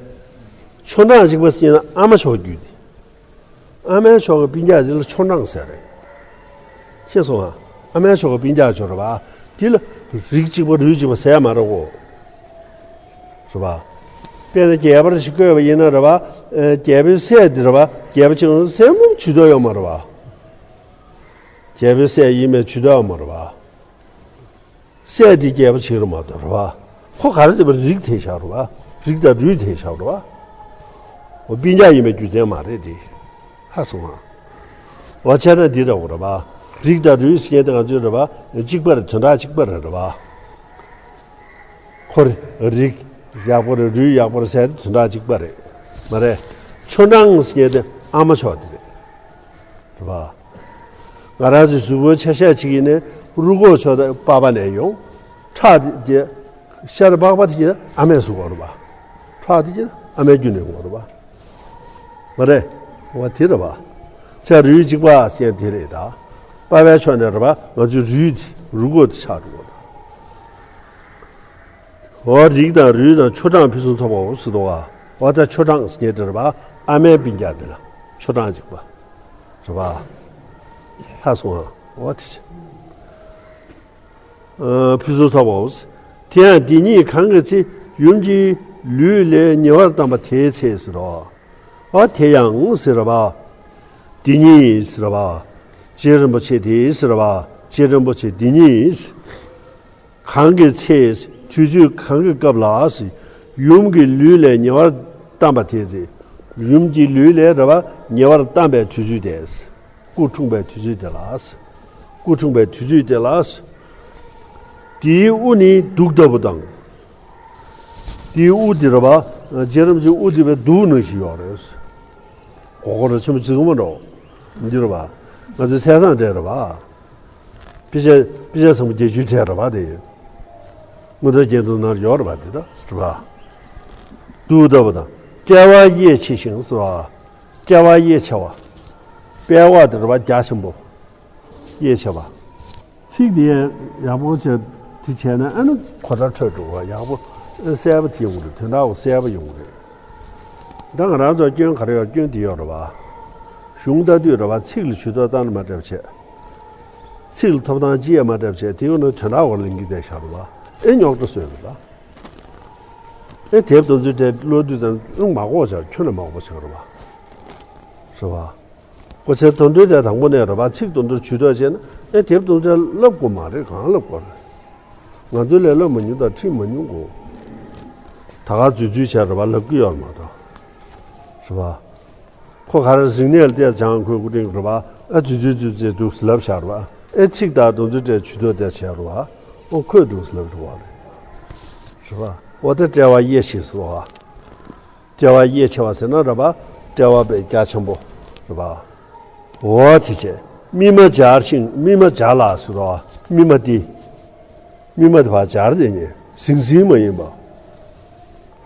ཆོ་འབྲང་གཅིག་པ་ཟེར་ན་ཨ་མ་མཆོག་རྒྱུད་དེ། ཨ་མའི་ཕྱོགས་ཀྱི་སྤུན་ཀྱག་དེ་ལ་ཆོ་འབྲང་ཟེར་རེད། ཤེས་སོང་ཨ། ཨ་མའི་ཕྱོགས་ཀྱི་སྤུན་ཀྱག་ཆོ་རེད་བ། དེ་ལ་རིགས་གཅིག་པ་རུས་གཅིག་པ་ཟེར་ཡ་མ་རེད་གོ། རེད་བ། དཔེར་ན་རྒྱལ་པོ་ཞིག་བསྐོས་པ་ཡིན་ན་རེད་བ། ཨེ། རྒྱལ་པོའི་སྲས་དེ་རེད་བ། རྒྱལ་པོ་ཆེན་པོ་སྲས་མོ་ཇུས་གཏོགས་ཡོད་མ་རེད་བ། རྒྱལ་པོའི་སྲས་ཡིན་པའི་ཇུས་གཏོགས་ཡོད་མ་རེད་བ། སྲས་དེ་རྒྱལ་པོ་ཆེན་རུ་མ་གཏོགས་རེད་བ། ཁོ་ག་རེ་བྱས་པ་རིགས་དེ་བཞག་རེད་བ། རིགས་དང་རུས་དེ་བཞག་རེད་བ། འོ་སྤུན་ཀྱག་ཡིན་པའི་རྒྱུ་མཚན་མ་རེད་དེ། ཧ་སོང་ང་། འོ་བྱས་ན་འདི་འདྲ་བོ་རེད་བ། རིགས་དང་རུས་ཟེར་མཁན་དེ་ང་ཚོའི་རེད་བ། གཅིག་པ་རེད། དོན་དག་གཅིག་པ་རེད་རེད་བ། ཁོ་རེ་རིགས་ཡག་པོ་རེད། རུས་ཡག་པོ་རེད་ཟེར་དེ་དོན་དག་གཅིག་པ་རེད། མ་རེད། ཆོ་འབྲང་ཟེར་མཁན་དེ་ཨ་མ་མཆོག་དེ་རེད། རེད་བ། ང་རང་ཚོའི་གཟུགས་པོའི་ཆ་ཤས་གཅིག་ཡིན་ནའི་རུས་ཁོག་ཕྱོགས་དེ་པ་ཕ་ནས་ཡོང་། ཁྲག་དེ་ཤ་རུས་པགས་པ་དེ་གྱད་ཨ་མས་བཟོས་པ་རེད་བ། ཁྲག་དེ་གྱད་ཨ་མའི་རྒྱུད་ནས་ཡོང་བ་རེད་བ། མ་རེད། འོ་དེ་རེད་བ། ཆ་རུས་གཅིག་པ་ཟེར་དེ་རེད་ད། པ་ཕའི་ཕྱོགས་ནས་རེད་བ། ང་ཚོའི་རུས་དེ་རུས་ཁོག་དེ་ཆགས་འགྲོ་བ་རེད། འོ་རིགས་དང་རུས་དང་ཆོ་འབྲང་ཕུན་སུམ་ཚོགས་པའོ་ཟེར་འདུག་བ། འོ་ད་ཆོ་འབྲང་ཟེར་མཁན་དེ་རེད་བ། ཨ་མའི་སྤུན་ཀྱག་དེ་ལ་ཆོ་འབྲང་གཅིག་པ་རེད་བ། ཧ་སོང་ཨ། འོ་དེ་བྱས། ཨ། ཕུན་སུམ་ཚོགས་པའོ། དེ་ཡང་འདི་ཉིད་གང་གི་ཚེ་ཡུམ་གྱི་ལུས་ལས་ཉེ་བར་བལྟམས་པ་དེའི་ཚེ་ཟེར་རོ། འོ་དེ་ཡང་ཟེར་བ། འདི་ཉིད་ཟེར་བ། རྗེ་རིན་པོ་ཆེ་དེའི་ཟེར་བ། རྗེ་རིན་པོ་ཆེ་འདི་ཉིད། གང་གི་ཚེ། དུས་ཚོད་གང་གི་སྐབས་ལ། ཡུམ་གྱི་ལུས་ལས་ཉེ་བར་བལྟམས་པ་དེ་ཚེ། ཡུམ་གྱི་ལུས་ལས་རེད་བ། ཉེ་བར་བལྟམས་པའི་དུས་ཚོད་དེ། སྐུ་འཁྲུངས་པའི་དུས་ཚོད་དེ་ལ། སྐུ་འཁྲུངས་པའི་དུས་ཚོད་དེ་ལ། དེའི་དབུ་ནི་གདུགས་ལྟ་བུ་དང་། དེའི་དབུ་དེ་རེད་བ། རྗེ་རིན་པོ་ཆེའི་དབུ་དེ་བའི་གདུགས་ནང་བཞིན་ཡོད་རེད། གོ་གོ་ར་ཆེན་པོ་ཅིག་མ་འགྲོ། འདི་རེད་བ། ང་ཚོའི་ཟས་གཙང་འདྲ་རེད་བ། དཔེ་ཆ་དཔེ་ཆ་ཚང་མ་བརྒྱད་ཅུའི་གྲས་རེད་བ་དེ། མངོན་རྟོགས་རྒྱན་དྲུག་ནང་ཡོད་རེད་བ་དེ་ད་རེད་བ། གདུགས་ལྟ་བུ་དང་དཔྲལ་བ་གཡས་ཆེ་ཞིང་ཟེར་བ། དཔྲལ་བ་གཡས་ཆེ་བ། དཔྲལ་བ་དེ་རེད་བ་རྒྱ་ཆེན་པོ། གཡས་ཆེ་བ། ཚིག་དེ་ཡག་པོ་བྱས་དེ་བྱས་ན་ཨ་ནི་གོ་བརྡ་འཕྲོད་འགྲོ་བ་ཡག་པོ་གསལ་པོ་དེ་ཡོང་གི་རེད། དོན་དག་གསལ་པོ་ཡོང་གི་རེད། ད་ང་རང་ཚོ་སྐྱོན་ག་རེ་ཡོད། སྐྱོན་དེ་ཡོད་རེད་བ། གཞུང་ལྟ་དུས་རེད་བ། ཚིག་ལ་ཇུས་གཏོགས་བཏང་ན་མ་འགྲིག་པ་བྱས། ཚིག་ལ་ཐོབ་ཐང་ཅི་ཡང་མ་འགྲིག་པ་བྱས། དེ་ཡོད་ན་དོན་དག་བར་ལ་འགྱིག་བསྡད་བཞག་རེད་བ། ཨེ་རྙོག་དྲ་བཟོས་རེད་བ། ཨེ་དེབ་དེ་ཚོའི་གྲས་ཀློག་དུས་ཙམ་ཨེ་མ་གོ་བྱ། ཁྱོན་ནས་མ་གོ་བྱ་རེད་བ། རེད་བ། ཁོ་ཚོའི་དོན་འགྲེལ་དེ་དང་པོ་ནས་རེད་བ། ཚིག་དོན་དུ་ཇུས་གཏོགས་བྱས་ན་ཨེ་དེབ་དོན་འགྲེལ་བསླབ་དགོས་མ་རེད། གང་བསླབ་དགོས་རེད། ང་ཚོ་ལས་བསླབ་མ་མྱོང་དང་ཁྲིད་མ་མྱོང་གོ། ད་ག་འཛུལ་འཛུལ་བྱས་རེད་བ། ལབ་ཀྱི་ཡོད་མ་གཏོགས། རེད་བ། ཁོ་ག་རེ་རིག་གནས་ལ་བལྟས་ཙང་ཁོས་ཀུ་རིང་རེད་བ། ཨ་འཛུལ་འཛུལ་འཛུལ་འཛུལ་འདུག་ལབ་བཞག་རེད་བ། ཨེ་ཚིག་དང་དོན་ཚོ་འདྲ་ཇུས་གཏོགས་བལྟས་བྱས་རེད་བ། ཨོ་ཁོས་འདུག་ལབ་རེད་བ། རེད་བ། ཨོ་ད་དཔྲལ་བ་གཡས་ཆེ་ཟེར་བ། དཔྲལ་བ་གཡས་ཆེ་བ་ཟེར་ན་རེད་བ། དཔྲལ་བ་དཔེ་རྒྱ་ཆེན་པོ་རེད་བ། འོ་དེ་བྱས། སྨིན་མ་འབྱར་ཞིང་སྨིན་མ་འབྱར་ལ་ཟེར་བ། སྨིན་མ་དེ། སྨིན་མ་དེ་ཕར་འབྱར་དེ་ནི་ཟིང་ཟིང་མ་ཡིན་པ།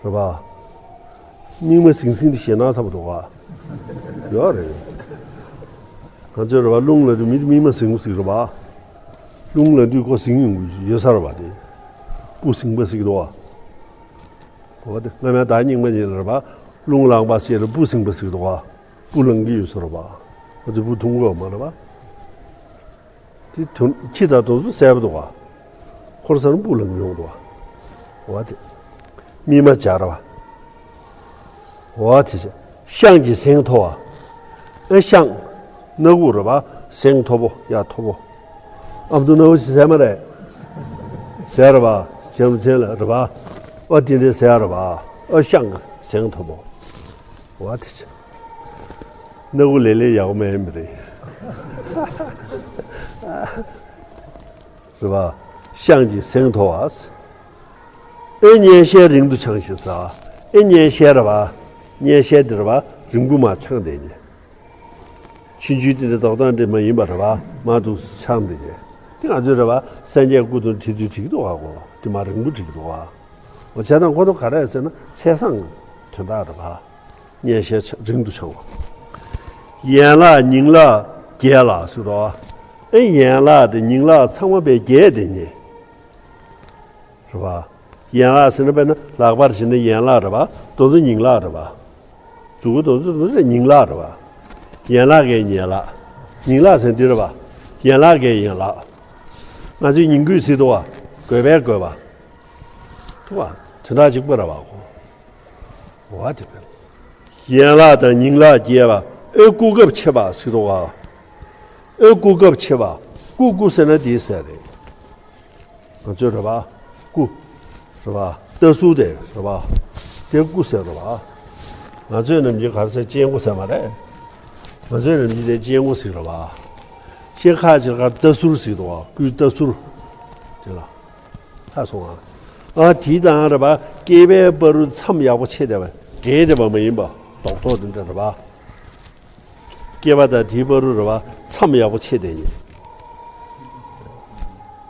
རེད་པ། སྨིན་མ་ཟིང་ཟིང་དེ་ཞེད་སྣང་ཚ་པོ་འདུག་ག་ཡོད་རེད། ང་ཚོས་རེད་པ། རླུང་ལ་དུས་མི་དེ་སྨིན་མ་ཟིང་པོ་ཟིག་རེད་པ། རླུང་ལ་དུས་ཁོ་ཟིང་ཡོང་གི་ཡོད་ས་རེད་པ། དེ་སྤུ་ཟིང་པ་ཟིག་འདུག་ག་འོ་དེ་སྔ་མའི་བདག་སྙིགས་མ་ཉིད་ལ་རེད་པ། རླུང་ལངས་པ་ཞེས་ལ་སྤུ་ཟིང་པ་ཟིག་འདུག་ག་སྤུ་ལངས་ཀྱི་ཡོད་ས་རེད་པ། ང་ཚོས་སྤུ་འཐུང་གི་ཡོད་མ་རེད་པ། དེ་དོན་ཁྱི་དང་དོན་ཚོ་གསལ་པོ་འདུག་ག་ཁོར་ས་ན་སྤུ་ལངས་ཡོང་འདུག་ག་འོ་དེ། སྨིན་མ་འབྱར་བ། འོ་དེ་བྱས། ཤངས་ཀྱི་གཟེངས་མཐོ་བ། ཨེ་ཤངས། སྣ་ཁུག་རེད་པ། གཟེངས་མཐོ་པོ་ཡ་མཐོ་པོ། ཨ་མདོ་སྣ་ཁུག་ཟེར་མ་རེད། ཟེར་རེད་པ། བྱམས་ཆེན་ལ་རེད་པ། ཨ་དེ་འདྲས་ཟེར་རེད་པ། ཨ་ཤངས་ཀྱི་གཟེངས་མཐོ་པོ། འོ་དེ་བྱས། སྣ་ཁུག་ལེ་ལེ་ཡག་པོ་མེད་མི་རེད། རེད་པ། ཤངས་ཀྱི་གཟེངས་མཐོ་བ། ཨེ་གཉན་ཤལ་རིང་དུ་འཕྱང་ཞིང་ཟེར། ཨེ་གཉན་ཤལ་རེད་པ། གཉན་ཤལ་འདི་རེད་པ། རིང་པོ་མར་འཕྱང་བསྡད་ནས། ཆུང་ཆུང་དེ་འདྲ་རྡོག་ཐག་འདྲ་མ་ཡིན་པ་རེད་པ། མར་འདུག་འཕྱང་བསྡད་ནས། དེ་ང་ཚོས་རེད་པ། སངས་རྒྱས་སྐུ་དང་འབྲི་དུས་འགྲིག་འདུག་ག་ཁོ་དེ་མར་རིང་པོ་འགྲིག་འདུག་ག་འོ་བྱས་ཙང་ཁོ་ཚོ་ག་རེ་ཟེར་ན་ཚད་བཟང་དོན་དག་རེད་པ། གཉན་ཤལ་རིང་དུ་འཕྱང་བ། ཡན་ལག་ཉིང་ལག་རྒྱས་ལ་ཟེར་རོ། ཨེ་ཡན་ལག་དེ་ཉིང་ལག་ཚང་མ་དཔེ་རྒྱས་བསྡད་ནས། རེད་པ། ཡན་ལག་ཟེར་ན་དཔེར་ན་ལག་པར་བྱས་ན་ཡན་ལག་རེད་པ། དེ་ཚོ་ཉིང་ལག་རེད་པ། མཛུབ་གུ་དེ་ཚོ་དེ་ཚོ་ཉིང་ལག་རེད་པ། ཡན་ལག་གི་ཡན་ལག་ཉིང་ལག་ཟེར་ན་འདི་རེད་པ། ཡན་ལག་གི་ཡན་ལག་ང་ཚོས་ཉིང་དགོས་ཟེར་འདུག་ག་དགོས་པས་དགོས་པ། འདུག་ག་དོན་དག་གཅིག་པ་རེད་པ་ཁོ། འོ་དེ་བས། ཡན་ལག་དང་ཉིང་ལག་རྒྱས་པ། ཨེ་སྐུ་ཁམས་ཕྱེད་པ་ཟེར་འདུག་ག་ཨེ་སྐུ་ཁམས་ཕྱེད་པ། སྐུ་སྐུ་ཟེར་ན་འདི་ཟེར་རེད། ང་ཚོས་རེད་པ། སྐུ། རེད་པ། ལྟ་ཟུར་དེ་རེད་པ། དེ་སྐུ་ཟེར་རེད་པ། ང་ཚོས་ནམ་རྒྱུན་ག་རེ་ཟེར། སྤྱན་སྐུ་ཟེར་མ་རེད། ང་ཚོས་ནམ་རྒྱུན་དེ་སྤྱན་སྐུ་ཟེར་རེད་པ། སྤྱན་ཁ་ཅིག་ཁར་ལྟ་ཟུར་ཟེར་འདུག་ག་སྐུའི་ལྟ་ཟུར། དེ་ལ། ལྷག་སོང་ང་། ཨ་དེ་དང་རེད་པ། སྐེད་པའི་བར་དུ་མཚམས་ཡག་པོ་ཕྱེ་བསྡད་པ། འབྲེལ་བསྡད་པ་མ་ཡིན་པ། རྡོག་རྡོག་དེ་འདྲ་རེད་པ། སྐེད་པ་དང་དེའི་བར་དུ་རེད་པ། མཚམས་ཡག་པོ་ཕྱེ་བསྡད་ནས།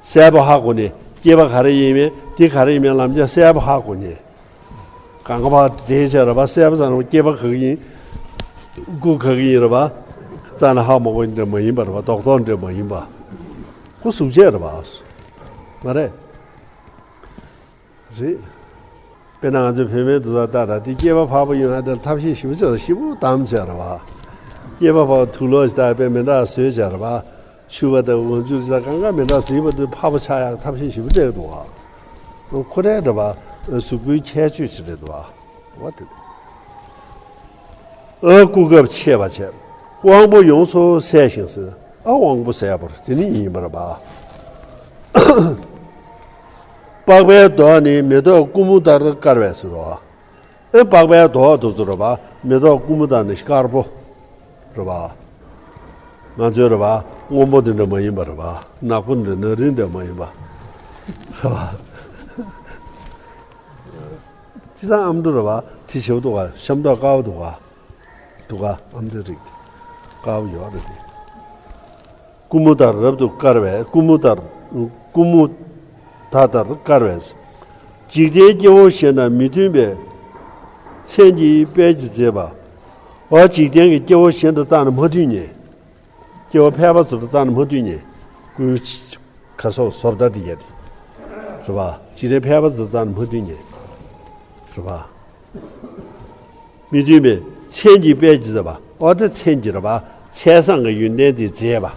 གསལ་པོ་ཧ་གོ་ནས་སྐེད་པ་ག་རེ་ཡིན་མིན་དེ་ག་རེ་ཡིན་མིན་ལམ་རྒྱག་གསལ་པོ་ཧ་གོ་ནས། གང་ག་ཕར་འདྲེས་བྱས་རེད་པ། གསལ་པོ་ཙམ་རེད་པ། སྐེད་པ་ག་གི་ཡིན། སྐུ་ག་གི་ཡིན་རེད་པ། རྩ་ནས་ཧ་མ་གོ་འདྲ་མ་ཡིན་པ་རེད་པ། རྡོག་རྡོག་འདྲ་མ་ཡིན་པ། ཁོ་གཟུགས་བྱད་རེད་པ། མ་རེད། རེད། དཔེར་ན་ང་ཚོའི་བོད་སྨན་དུ་ད་ལྟ་ད་དེ་སྐེད་པ་འཕར་པོ་ཡོང་ཡ་དེར་ཐབས་ཤེས་ཞིབ་ཚད་ཞིབ་པོ་བདམས་བྱས་རེད་པ། སྐེད་པ་འཕར་པོ་དུག་ལོག་ཞིག་ད་དཔེ་མི་འདྲ་བཟོས་བྱས་རེད་པ། ཕྱུ་པ་དང་འོག་འཇུག་ཅིག་ལ་གང་ག་མི་འདྲ་བཟོས་པ་དེ་འཕར་པོ་ཆགས་ཡག་ཐབས་ཤེས་ཞིབ་པོ་བྱས་འདུག་ག་ཁོ་རའི་རེད་པ། གཟུགས་པོའི་ཁྱད་ཆོས་ཅིག་རེད་འདུག་ག་འོ་དེ། ཨ་སྐུ་ཁམས་ཕྱེད་པ་བྱས། དབང་པོ་ཡོངས་སུ་གསལ་ཞིང་ཟེར། ཨ་དབང་པོ་གསལ་བོར་དེ་ནི་ཡིན་པར་བ། པགས་པའི་མདོག་ནི་མེ་ཏོག་ཀུ་མུ་ཏར་དཀར་བས་ཟེར་རོ། ཨེ་པགས་པའི་མདོག་དེ་ཚོ་རེད་པ། མེ་ཏོག་ཀུ་མུ་ཏར་ནི་དཀར་པོ་རེད་པ། ང་ཚོའི་རེད་པ། སྔོན་པོ་དེ་འདྲ་མ་ཡིན་པ་རེད་པ། ནག་པོ་འདྲ་ནག་རིལ་འདྲ་མ་ཡིན་པ་རེད་པ། སྤྱིར་བཏང་ཨ་མདོ་རེད་པ། དེ་ཞེ་པོ་འདུག་ག་ཤ་མདོག་དཀར་པོ་འདུག་ག་འདུག་ག་ཨ་མདོའི་རིགས་དཀར་པོ་ཡོད་རེད་དེ། ཀུ་མུ་ཏར་རབ་ཏུ་དཀར་བས། ཀུ་མུ་ཏར། ཀུ་མུ་ད་ཏར་དཀར་བས། འཇིག་རྟེན་སྐྱེ་བོ་གཞན་དང་མི་མཐུན་པའི། མཚན་གྱི་དཔལ་གྱིས་མཛེས་པ། འོ་འཇིག་རྟེན་གྱི་སྐྱེ་བོ་གཞན་དང་བཏང་ནས་མ་མཐུན་ནས། སྐྱེ་བོ་ཕལ་པ་ཚོ་དང་བཏང་ནས་མ་མཐུན་ནས། སྐུའི་ཁ་སོགས་བཟོ་ལྟ་དེ་ཡ་རེད། རེད་པ། འཇིག་རྟེན་ཕལ་པ་ཚོ་དང་བཏང་ནས་མ་མཐུན་ནས། རེད་པ། མི་མཐུན་པའི་མཚན་གྱི་དཔལ་གྱིས་མཛེས་པ། འོ་དེ་མཚན་གྱི་རེད་པ། མཚན་བཟང་གི་ཡོན་ཏན་དེ་མཛེས་པ།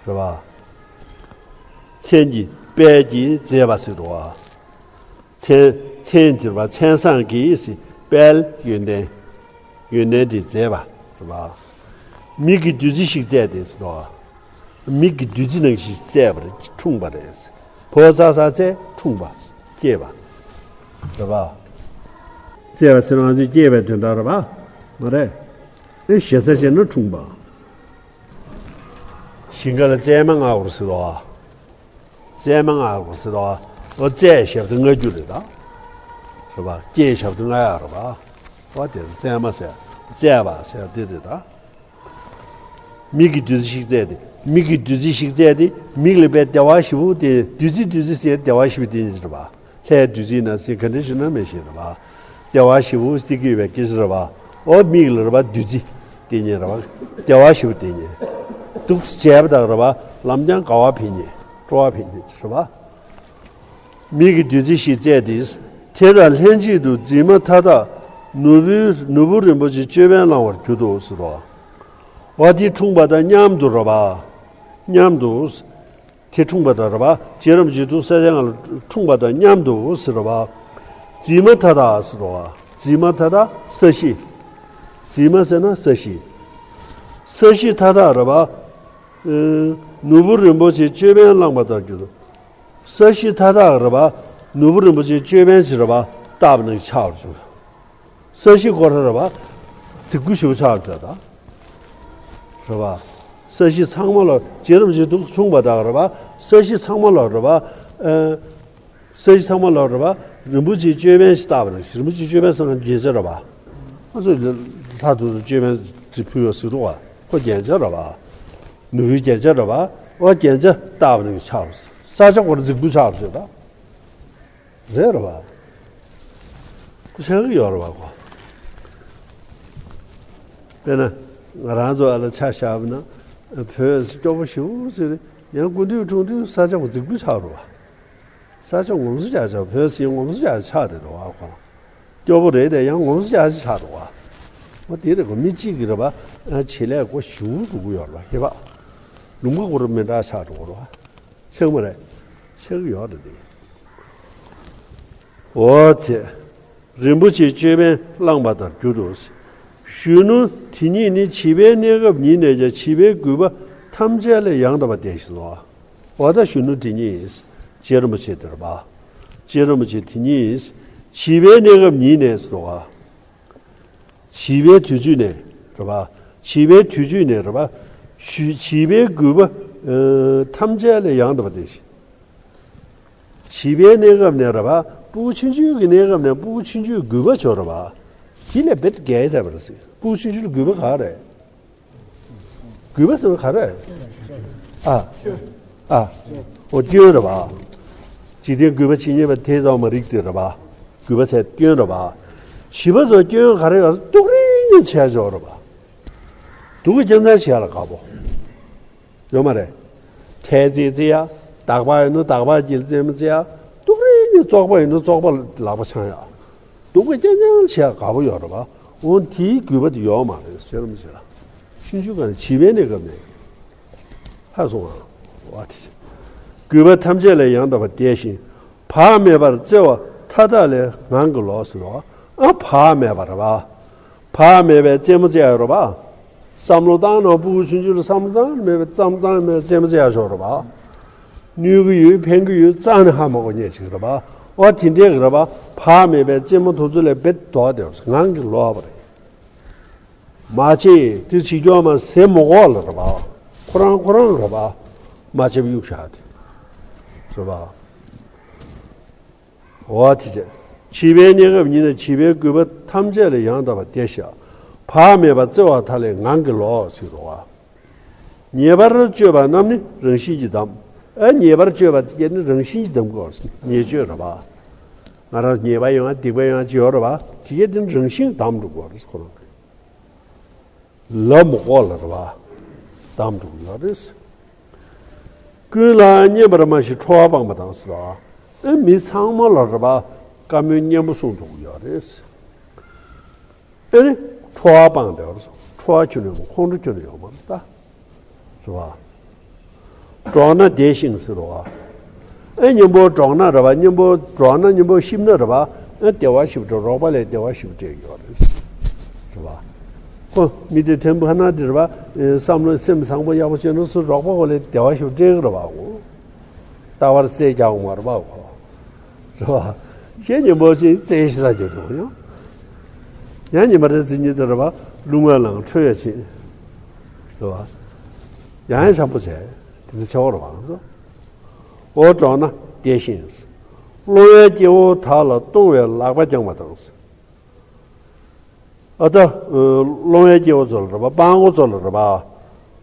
རེད་པ། མཚན་གྱི་དཔལ་གྱིས་མཛེས་པ་ཟེར་རོ། མཚན། མཚན་གྱི་རེད་པ། མཚན་བཟང་གི་དཔལ་ཡོན་ཏན། ཡོན་ཏན་དེ་མཛེས་པ་རེད་པ། མིག་གི་བདུད་རྩི་ཞིག་བསྩལ་ཏེ་ཟེར་རོ། མིག་གི་བདུད་རྩི་ནང་བཞིན་བསྩལ་བ་རེད། འཁྲུངས་པ་རེད། ཕོ་བོ་ཙག་ཙག་བསྩལ། འཁྲུངས་པ། སྐྱེས་པ། རེད་པ། བསྩལ་བ་ཟེར་ན་ང་ཚོས་སྐྱེས་པའི་དོན་དག་རེད་པ། མ་རེད། ཨེ་ཞེ་ས་བྱས་ན་འཁྲུངས་པ། ཞིང་ཁ་ལ་བཙས་མ་རྔ་བོར་ཟེར་རོ། བཙས་མ་རྔ་བོར་ཟེར་རོ། ཨོ་བཙས་ཞབས་ཏོག་རྔ་རྒྱུ་རེད་ད། རེད་པ། སྐྱེས་ཞབས་ཏོག་རྔ་ཡག་རེད་པ། ཨོ་དེ་བཙས་མ་ཟེར། བཙས་པ་ཟེར་དེ་རེད་ད། མིག་གི་བདུད་རྩི་ཞིག་བསྩལ་ཏེ། མིག་གི་བདུད་རྩི་ཞིག་བསྩལ་ཏེ། མིག་ལ་དཔེ་བདེ་བ་ཞེ་པོ་དེ། བདུད་རྩི་བདུད་རྩི་ཟེར་བདེ་བ་ཞེ་པོ་དེ་ཉིད་རེད་པ། ལྷའི་བདུད་རྩི་ན་ཟེར་ག་འདྲ་ཞིག་ན་མེད་ཞིག་རེད་བ། བདེ་བ་བཞི་པོ་སྟེ་གི་བའི་སྐད་ཆ་རེད་བ། འོ་མིག་ལ་རེད་བ་བདུད་རྩི་དེ་ཉིད་རེད་བ། བདེ་བ་བཞི་པོ་དེ་ཉིད། འདུག་བྱས་པ་དང་རེད་བ། ལམ་ཀྱང་དགའ་བ་འཕེལ་ཉེ་སྤྲོ་བ་འཕེལ་ཉེ་རེད་བ། མིག་གི་བདུད་རྩི་ཞིག་བཙལ་ཏེ། དེ་དང་ལྷན་ཅིག་ཏུ་རྫི་མ་མཐའ་དག་ནོར་བུའི་ནོར་བུ་རིན་པོ་ཆེ་ཅོད་པན་བླངས་པར་གྱུར་ཏོ་ཟེར་རོ། འོ་དེ་འཁྲུངས་པ་དང་མཉམ་དུ་རེད་བ། མཉམ་དུ། དེ་འཁྲུངས་པ་དང་རེད་བ། རྗེ་རིན་པོ་ཆེ་འདུག་ས་ཆ་ང་ལ་འཁྲུངས་པ་དང་མཉམ་དུ་ཟེར་རེད་བ། རྫི་མ་མཐའ་དག་ཟེར་རེད་བ། རྫི་མ་མཐའ་དག་ས་གཞི། རྫི་མ་ཟེར་ན་ས་གཞི། ས་གཞི་མཐའ་དག་རེད་བ། ནོར་བུ་རིན་པོ་ཆེ་ཅོད་པན་བླངས་པ་ལྟར་གྱུར། ས་གཞི་མཐའ་དག་རེད་བ། ནོར་བུ་རིན་པོ་ཆེ་ཅོད་པན་ཞིག་རེད་བ། བཏགས་པ་ནང་ཆགས་པར་གྱུར། ས་གཞི་སྐོར་ར་རེད་བ། རྫིག་པོ་ཞིག་ཆགས་པར་གྱུར་ད། རེད་བ། ས་གཞི་ཚང་མ་ལ་རྗེ་རིན་པོ་ཆེ་འདུག་འཁྲུངས་པ་དག་རེད་བ། ས་གཞི་ཚང་མ་ལ་རེད་བ། ས་གཞི་ཚང་མ་ལ་རེད་བ། རིན་པོ་ཆེ་ཅོད་པན་ཞིག་བཏགས་པ་ནང་། རིན་པོ་ཆེ་ཅོད་པན་ཟེར་ན་རྒྱན་ཆ་རེད་བ། ང་ཚོ་ལྷ་དུ་ཅོད་པན་ཅིག་ཕུལ་ཡོད་ཟེར་འདུག་བ། ཁོ་རྒྱན་ཆ་རེད་བ། ནོར་བུའི་རྒྱན་ཆ་རེད་བ། འོ་རྒྱན་ཆ་བཏགས་པ་ནང་ཆགས་པ། ས་ཆ་སྐོར་རྫིག་པོ་ཆགས་པ་ཟེར་ད། རེད་རེད་བ། ཁོ་ཆགས་ཀྱི་ཡོད་རེད་བ་ཁོ། དཔེར་ན། ང་རང་ཚོ་ཨ་ལ་ཆ་བཞག་པ་ན། བོད་སྐྱོ་པོ་ཞེ་པོ་ཟེར་ཡང་སྐུ་མདུན་འཁྲུངས་དུས་ས་ཆ་གོ་རྫིག་པོ་ཆགས་རེད་བ། ས་ཆ་ངོམ་སོ་རྒྱག་ཆགས། བོད་སྲིད་ངོམ་སོ་རྒྱག་ཆགས་དེ་རེད་བ་ཁོ། སྐྱོ་པོ་རེད་དེ་ཡང་ངོམ་སོ་རྒྱག་ཆགས་རེད་བ། འོ་དེ་རེད་ཁོ། མི་གཅིག་གིས་རེད་བ། བྱེད་ལས་སྒོ་ཞེ་པོ་འགྲོ་གི་ཡོད་རེད་བ། ཧེ་བ། ལུང་པ་སྐོར་མི་འདྲ་ཆགས་འགྲོ་གི་རེད་བ། ཆགས་མ་རེད། ཆགས་ཀྱི་ཡོད་རེད་དེ། འོ་དེ། རིན་པོ་ཆེ་ཅོད་པན་བླངས་པ་ལྟར་གྱུར་ཏོ། གཞོན་ནུ་དེ་ཉིད་ནི་བྱིས་པའི་གནས་སྐབས་ཉིད་ནས་ཀྱང་བྱིས་པའི་རྒུད་པ་ཐམས་ཅད་ལས་ཡང་དག་པར་འདས་ཤིང་སོ། འོ་ད་གཞོན་ནུ་དེ་ཉིད་རྗེ་རིན་པོ་ཆེ་དེ་རེད་བ། རྗེ་རིན་པོ་ཆེ་དེ་ཉིད་བྱིས་པའི་གནས་སྐབས་ཉིད་ནས་སོ། བྱིས་པའི་དུས་ཚོད་ནས་རེད་བ། བྱིས་པའི་དུས་ཚོད་ནས་རེད་བ། བྱིས་བྱིས་པའི་རྒུད་པ་ཨ་ཐམས་ཅད་ལས་ཡང་དག་པར་འདས་ཤིང་། བྱིས་པའི་གནས་སྐབས་ནས་རེད་བ། སྤུ་གུ་ཆུང་ཆུང་གི་གནས་སྐབས་ནས་སྤུ་གུ་ཆུང་ཆུང་རྒུད་པ་བྱུང་རེད་བ། དེ་ལས་རྦད་རྒྱས་ཐལ་བ་རེད་ཟེར། སྤུ་གུ་ཆུང་ཆུང་ལ་རྒུད་པ་ག་རེ་རེད། རྒུད་པ་ཟེར་བ་ག་རེ་རེད། ཨ། ཨ། འོ་སྐྱོན་རེད་བ། འཇིག་རྟེན་རྒུད་པ་ཇི་སྙེད་པ་དེ་ཙམ་མ་རིག་དེ་རེད་བ། རྒུད་པ་ཟེར་སྐྱོན་རེད་བ། བྱིས་པ་ཚོ་སྐྱོན་ག་རེ་ཡོད། སྡུག་རུས་བྱས་ཆོག་རེད་བ། སྡུག་གི་རྐྱང་རྐྱང་བྱས་ལ་དགའ་པོ། ཡོད་མ་རེད། ཐལ་རྩེད་རྩེ་ཡ། འདག་པ་ཡོད་ན་འདག་པ་གྱིས་རྩེད་མོ་རྩེ་ཡ། སྡུག་རུས་ནི་བཙོག་པ་ཡོད་ན་བཙོག་པ་ལག་པ་འཆང་ཡ། སྡུག་གི་རྐྱང་རྐྱང་བྱས་དགའ་པོ་ཡོད་རེད་བ། འོ་དེའི་རྒུད་པ་དེ་ཡོད་མ་རེད་ཟེར་རམ་ཟེར། ཆུང་ཆུང་སྒང་ནས་བྱིས་པའི་གནས་སྐབས་ནས། ཧ་སོང་ཨ། བ་དེ། རྒུད་པ་ཐམས་ཅད་ལས་ཡང་དག་པར་འདས་ཤིང་། བག་མེད་པར་བརྩེ་བ་མཐའ་དག་ལས་ངང་གིས་ལོག་ཟེར་བ། ཨ་བག་མེད་པ་རེད་བ། བག་མེད་པའི་རྩེད་མོ་རྩེ་ཡ་རེད་བ། བསམ་བློ་བཏང་ན་སྤུ་གུ་ཆུང་ཆུང་ལ་བསམ་བློ་བཏང་མེད་པའི་བསམ་བློ་བཏང་མེད་པའི་རྩེད་མོ་རྩེ་ཡ་ཞོག་རེད་བ། གནོད་ཀྱི་ཡོད་ཕན་གྱི་ཡོད་རྩ་ནས་ཧ་མ་གོ་མཁན་ཅིག་རེད་བ། ཨོ་དེ་འདྲས་ཀྱི་རེད་བ། བག་མེད་པའི་རྩེད་མོ་དེ་ཚོ་ལས་རྦད་ལྡོག་བསྡད་པ་ངང་གིས་ལོག་པ་རེད། མ་བྱེད་དེ་བྱེད་རྒྱུ་མ་ཟེར་མི་དགོས་ལ་རེད་པ། ཁོ་རང་ཁོ་རང་རེད་པ། མ་བྱེད་པ་གཡུག་བཞག་དེ། རེད་པ། འོ་དེ་བྱས། བྱིས་པའི་གནས་སྐབས་ཉིད་ན་བྱིས་པའི་རྒུད་པ་ཐམས་ཅད་ལས་ཡང་དག་པར་འདས་ཤིང་། བག་མེད་པར་བརྩེ་བ་མཐའ་ལས་ངང་གིས་ལོག་ཟེར་རོ། ཉེས་པར་སྤྱོད་པ་རྣམས་ནི་རང་བཞིན་གྱིས་བསྡམ། ཨ་ཉེས་པར་སྤྱོད་པ་དེ་ནི་རང་བཞིན་གྱིས་བསྡམ་དགོས་པ་རེད། ཉེས་སྤྱོད་རེད་པ། ང་རང་ཉེས་པ་ཡོང་ཡ་སྡིག་པ་ཡོང་ཡ་ཅི་ཡོད་རེད་པ། དེ་གས་དེ་ནི་རང་བཞིན་བསྡམ་འགྲོ་དགོས་པ་རེད་ཁོ་རང་གིས། ལབ་མི་དགོས་ལ་རེད་པ། བསྡམ་འགྲོ་གི་ཡོད་རེད། ཀུན་ལའང་སྙན་པར་སྨྲ་ཞིང་ཁྲོ་བ་སྤངས་པ་དང་ཟེར་བ། ཨེ་མི་ཚང་མ་ལ་རེད་པ། བཀའ་མོལ་སྙན་པོ་གསུང་ཐུབ་ཀྱི་ཡོད་རེད། ཨེ་ནི་ཁྲོ་བ་སྤངས་བསྡད་པ་རེད། ཁྲོ་བ་ཁྱོན་ནས་ཡོད་མ་ཁོང་ཁྲོ་ཁྱོན་ནས་ཡོད་མ་རེད་ད། རེད་པ། འགྲོགས་ན་བདེ་ཞིང་ཟེར་བ། ཨེ་གཉེན་པོ་འགྲོགས་ན་རེད་པ། གཉེན་པོ་འགྲོགས་ན་གཉེན་པོ་གཤིབས་ན་རེད་པ། ཨེ་བདེ་བ་ཞིག་སྤྲད། རོགས་པ་ལས་བདེ་བ་ཞིག་སྤྲད་ཀྱི་ཡོད་རེད། རེད་པ། ཁོ་མི་དེ་ཐེམ་ཕ་ན་དེ་རེད་པ། བསམ་བློ་སེམས་བཟང་པོ་ཡག་པོ་བྱས་ན་སུ་རོགས་པ་ཁོ་ལས་བདེ་བ་ཞིག་སྤྲད་ཀྱི་རེད་པ་ཁོ། ལྟ་བར་རྩེ་རྒྱག་འོང་བ་རེད་པ་ཁོ། རེད་པ། གཞན་གཉེན་པོ་ཞིག་རྩེ་ཞིག་ས་རྒྱག་འགྲོ་ཡང་། ཡང་ཉིན་པ་རེ་རྩེ་ཉིན་དུ་རེད་པ། རླུང་བ་ལངས་ཁྲོས་ཡ་ཕྱིན། རེད་པ། ཡང་ཡང་བྱམས་པོ་བྱས། དེ་འདྲ་བྱ་བ་རེད་པ་ང་ཚོ། འོ་འགྲོགས་ན་བདེ་ཞིང་། སློང་བའི་སྐྱེ་བོ་དག་ལ་གཏོང་བའི་ལག་པ་བརྐྱང་བ་དང་། ཨ་ད། སློང་བའི་སྐྱེ་བོ་ཚོ་ལ་རེད་པ། སྤྲང་པོ་ཚོ་ལ་རེད་པ།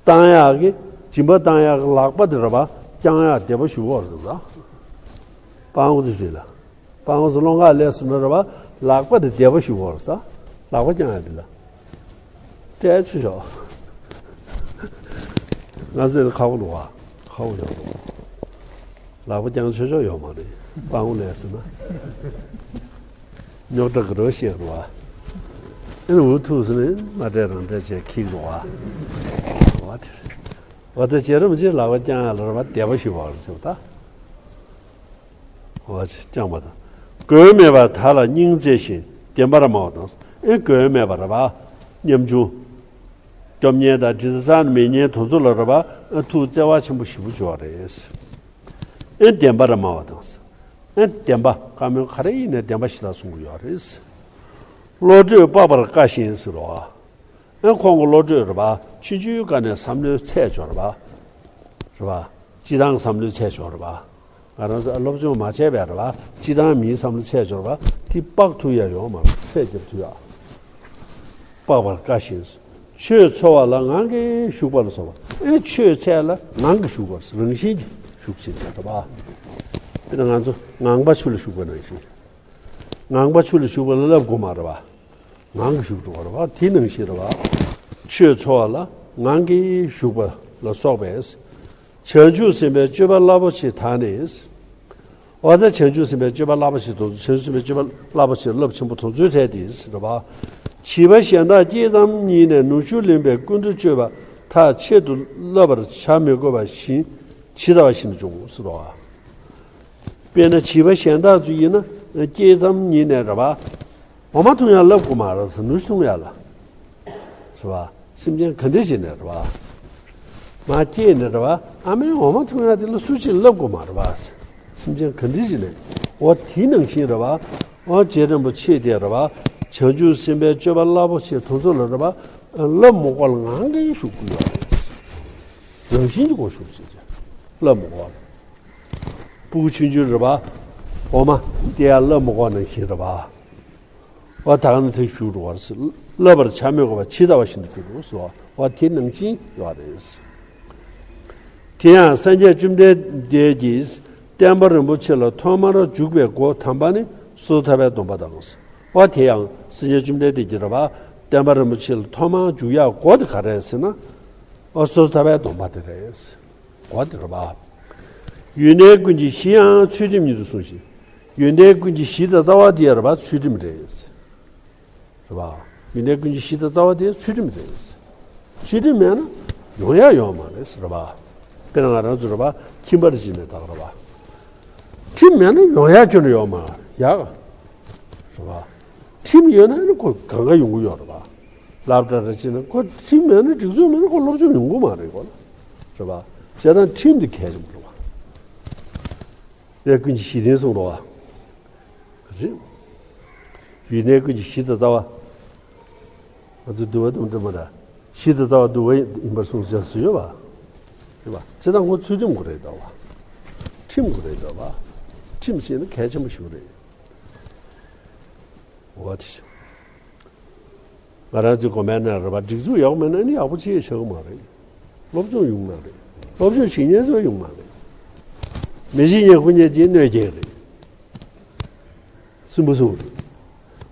བཏང་ཡག་གི་སྦྱིན་པ་བཏང་ཡག་གི་ལག་པ་དེ་རེད་པ། བརྐྱང་ཡག་བདེ་པོ་ཞུ་བ་རེད་པ། སྤྲང་པོ་ཚོ་ཅིག་ལ། སྤང་བློ་ངག་ལས་སུ་ན་རེད་བ། ལག་པ་དེ་བདེ་བ་ཞུ་བར་ས། ལག་པ་བརྐྱང་ཡ་དེ་ལ། སྐྲད་ཆུ་ཞོག་ང་ཚོས་ཁག་པོ་འདུག་བ། ཁག་པོ་ཡོད་འདུག་ལག་པ་བརྐྱང་ཆོག་ཆོག་ཡོད་མ་རེད། སྤང་བློ་ལས་སུ་ན། རྙོག་དྲ་གི་རོ་ཤེས་རུ་བ། ཨེ་ནི་འུ་ཐུག་སི་ནི་མ་སྤྲད་རང་སྤྲད་བྱས་ཁིག་འདུག་བ། བ་དེ་རེད། བ་དེ་རྗེ་རིན་པོ་ཆེ་ལག་པ་བརྐྱང་ཡ་ལ་རེད་བ། བདེ་བ་ཞུ་བར་ཞུ་ད། འོ་ཅི་བརྐྱངས་པ་དང་། དགོས་མེད་པར་བདག་ལ་སྙིང་བརྩེ་ཞིང་བདེན་པར་སྨྲ་བ་དང་། ཨེ་དགོས་མེད་པར་རེད་བ། ཉམ་ཆུང་། སྐྱོབ་མཁན་དང་དྲི་ཟ་མེད་མཁན་དེ་ཚོ་ལ་རེད་བ། ཨེ་ཐུགས་བརྩེ་བ་ཆེན་པོ་ཞེ་པོ་བྱེད་པ་རེད། ཨེ་བདེན་པར་སྨྲ་བ་དང་། ཨེ་བདེན་པ་བཀའ་མོལ་ག་རེ་ཡིན་ནའི་བདེན་པ་ཞིག་ལ་གསུང་གི་ཡོད་རེད། བློ་གྲོས་དཔག་པར་དཀའ་ཞིང་ཟེར་རོ། ཨེ་ཁོང་གི་བློ་གྲོས་རེད་བ། ཆུང་ཆུང་སྒང་ནས་བསམ་བློའི་ཚད་ཆོག་རེད་བ། རེད་བ། སྤྱི་བཏང་བསམ་བློའི་ཚད་ཆོག་རེད་བ། ང་རང་ཚོ་སློབ་སྦྱོང་མ་བྱས་པས་རེད་བ། སྤྱི་བཏང་མིའི་བསམ་བློའི་ཚད་ཆོག་རེད་བ། དེ་དཔག་ཐུབ་ཡ་ཡོད་མ་རེད། ཚད་རྒྱབ་ཐུབ་ཡ། དཔག་པར་དཀའ་ཞིང་། ཆོས་འཚོལ་བ་ལ་ངང་གིས་ཞུགས་པ་ལ་སོགས་པ། ཨེ་ཆོས་འཚོལ་ལ་ངང་གིས་ཞུགས་པ། རང་བཞིན་གྱིས་ཞུགས་ཕྱིན་ཆད་རེད་བ། དཔེར་ན་ང་ཚོ་ངང་པ་ཆུ་ལ་ཞུགས་པ་ནང་བཞིན། ངང་པ་ཆུ་ལ་ཞུགས་པ་ལ་བསླབ་དགོས་མ་རེད་བ། ངང་གིས་ཞུགས་འགྲོ་བ་རེད་བ། དེ་ནང་བཞིན་རེད་བ། ཆོས་འཚོལ་བ་ལ་ངང་གིས་ཞུགས་པ་ལ་སོགས་པས། བྱང་ཆུབ་སེམས་དཔའི་སྤྱོད་པ་རླབས་པོ་ཆེ་དག་ནི། འོ་ད་བྱང་ཆུབ་སེམས་དཔའི་སྤྱོད་པ་རླབས་པོ་ཆེ་དང་། བྱང་ཆུབ་སེམས་དཔའི་སྤྱོད་པ་རླབས་པོ་ཆེ་རླབས་ཆེན་པོ་དེ་ཚོའི་གྲས་དེ་རེད་བ། བྱིས་པ་གཞན་དག་སྐྱེས་ཙམ་ཉིད་ནས་ནུ་ཞོ་ལེན་པའི་ཀུན་ཏུ་སྤྱོད་པ་ཐག་ཆོད་དུ་བསླབ་པར་བྱ་མི་དགོས་པ་བཞིན་ཇི་ལྟ་བ་བཞིན་དུ་འབྱུང་ཟེར་བ། དཔེར་ན་བྱིས་པ་གཞན་དག་ཚོ་ཡིན་ན་སྐྱེས་ཙམ་ཉིད་ནས་རེད་བ། འོ་མ་འཐུང་ཡ་བསླབ་དགོས་མ་རེད་ཟེར། ནུ་ཞོ་འཐུང་ཡ་ལ། རེད་བ། སེམས་ཅན་ག་འདྲ་ཞིག་ནས་རེད་བ། མ་སྐྱེས་ནས་རེད་བ། ཨ་མའི་འོ་མ་འཐུང་ཡ་དེ་ལ་སུ་གཅིག་བསླབ་དགོས་མ་རེད་བ། སེམས་ཅན་ག་འདྲ་ཞིག་ནས། འོ་དེ་ནང་བཞིན་རེད་བ། འོ་རྗེ་རིན་པོ་ཆེ་དེ་རེད་བ། བྱང་ཆུབ་སེམས་དཔའི་སྤྱོད་པ་རླབས་པོ་ཆེ་དེ་ཚོ་ལ་རེད་བ། བསླབ་མི་དགོས་ལ་ངང་གིས་ཞུགས་ཀྱི་ཡོད་རེད། རང་བཞིན་གྱིས་ཁོ་ཞུགས་ཟེར་གྱི། བསླབ་མི་དགོས་ལ། སྤུ་གུ་ཆུང་ཆུང་རེད་བ། འོ་མ་སྟེར་ཡ་བསླབ་མི་དགོས་ནང་བཞིན་རེད་བ། འོ་ད་ག་ནས་ཐེག་ཞུགས་འགྲོ་བར་སྲིད། བསླབ་པར་བྱ་མི་དགོས་པ་ཇི་ལྟ་བ་བཞིན་དུ་འགྱུར་རོ་ཟེར་བ། འོ་དེ་ནང་བཞིན་ཡོད་རེད། དེ་ཡང་སངས་རྒྱས་བཅོམ་ལྡན་འདས་ཀྱིས་བསྟན་པ་རིན་པོ་ཆེ་ལ་ཐོག་མར་འཇུག་པའི་སྒོ་དམ་པ་ནི་སོ་སོར་ཐར་པའི་སྡོམ་པ་དང་། འོ་དེ་ཡང་སངས་རྒྱས་བཅོམ་ལྡན་འདས་ཀྱིས་རེད་བ། བསྟན་པ་རིན་པོ་ཆེ་ལ་ཐོག་མར་འཇུག་ཡག་སྒོ་དེ་ག་རེ་རེད་ཟེར་ན། འོ་སོ་སོར་ཐར་པའི་སྡོམ་པ་དེ་རེད། འོ་དེ་རེད་བ། ཡོན་ཏན་ཀུན་གྱི་གཞི་ཡང་ཚུལ་ཁྲིམས་ཉིད་དུ་བཟུང་ཞིང་། ཡོན་ཏན་ཀུན་གྱི་གཞི་དང་རྩ་བ་དེ་རེད་བ། ཚུལ་ཁྲིམས་རེད། རེད་བ། ཡོན་ཏན་ཀུན་གྱི་གཞི་དང་རྩ་བ་དེ་ཚུལ་ཁྲིམས་རེད། ཚུལ་ཁྲིམས་མེད་ན་ཡོང་ཡ་ཡོད་མ་རེད་ཟེར་བ། དཔེར་ན་ང་རང་ཚོ་རེད་བ། ཁྱིམ་པ་རེ་བྱས་ནས་ད་ག་རེད་བ། ཁྲིམས་མེད་ན་ཡོང་ཡ་ཁྱོན་ནས་ཡོད་མ་རེད་ཡ། རེད་བ། ཁྲིམས་ཡོད་ན་ནི་ཁོ་གང་ག་ཡོང་གི་ཡོད་རེད་བ། སློབ་གྲྭ་རེ་བྱས་ན་ཁོ་ཁྲིམས་མེད་ན། སྒྲིག་འཛུགས་མེད་ན་ཁོ་སློབ་སྦྱོང་ཡོང་གི་མ་རེད་ཁོ་ལ། རེད་བ། བྱས་ཙང་ཁྲིམས་དེ་གལ་ཆེན་པོ་རེད་བ། ཡོན་ཏན་ཀུན་གྱི་གཞི་དེ་གསུངས་འགྲོ་བ། རེད། ཡོན་ཏན་ཀུན་གྱི་གཞི་དང་རྩ་བ། ང་ཚོ་འདུལ་བ་དུ་མ་འདྲ་མ་འདྲ། གཞི་དང་རྩ་བ་འདུལ་བ་ཡིན་པར་གསུངས་ཟེར་སུ་ཡོད་བ། རེད་བ། བྱས་ཙང་ཁོ་ཚུལ་ཁྲིམས་དགོས་རེད་ད་བ། ཁྲིམས་དགོས་རེད་ད་བ། ཁྲིམས་ཟེར་ན་གལ་ཆེན་པོ་ཞིག་རེད། འོ་དེ། ང་རང་ཚོའི་གོ་མའི་ནང་རེད་བ། སྒྲིག་འཛུགས་ཡག་པོ་མེད་ན་ནི་ཡག་པོ་ཅི་ཡང་བྱ་གི་མ་རེད། སློབ་སྦྱོང་ཡོང་ན་རེད། སློབ་སྦྱོང་བྱེད་མཁན་ཚོ་ཡོང་ན་རེད། མི་བྱེད་མཁན་ཁོ་གཉིས་ཀྱི་གནོད་སྐྱེལ་རེད། སུན་པོ་སུ་རེད།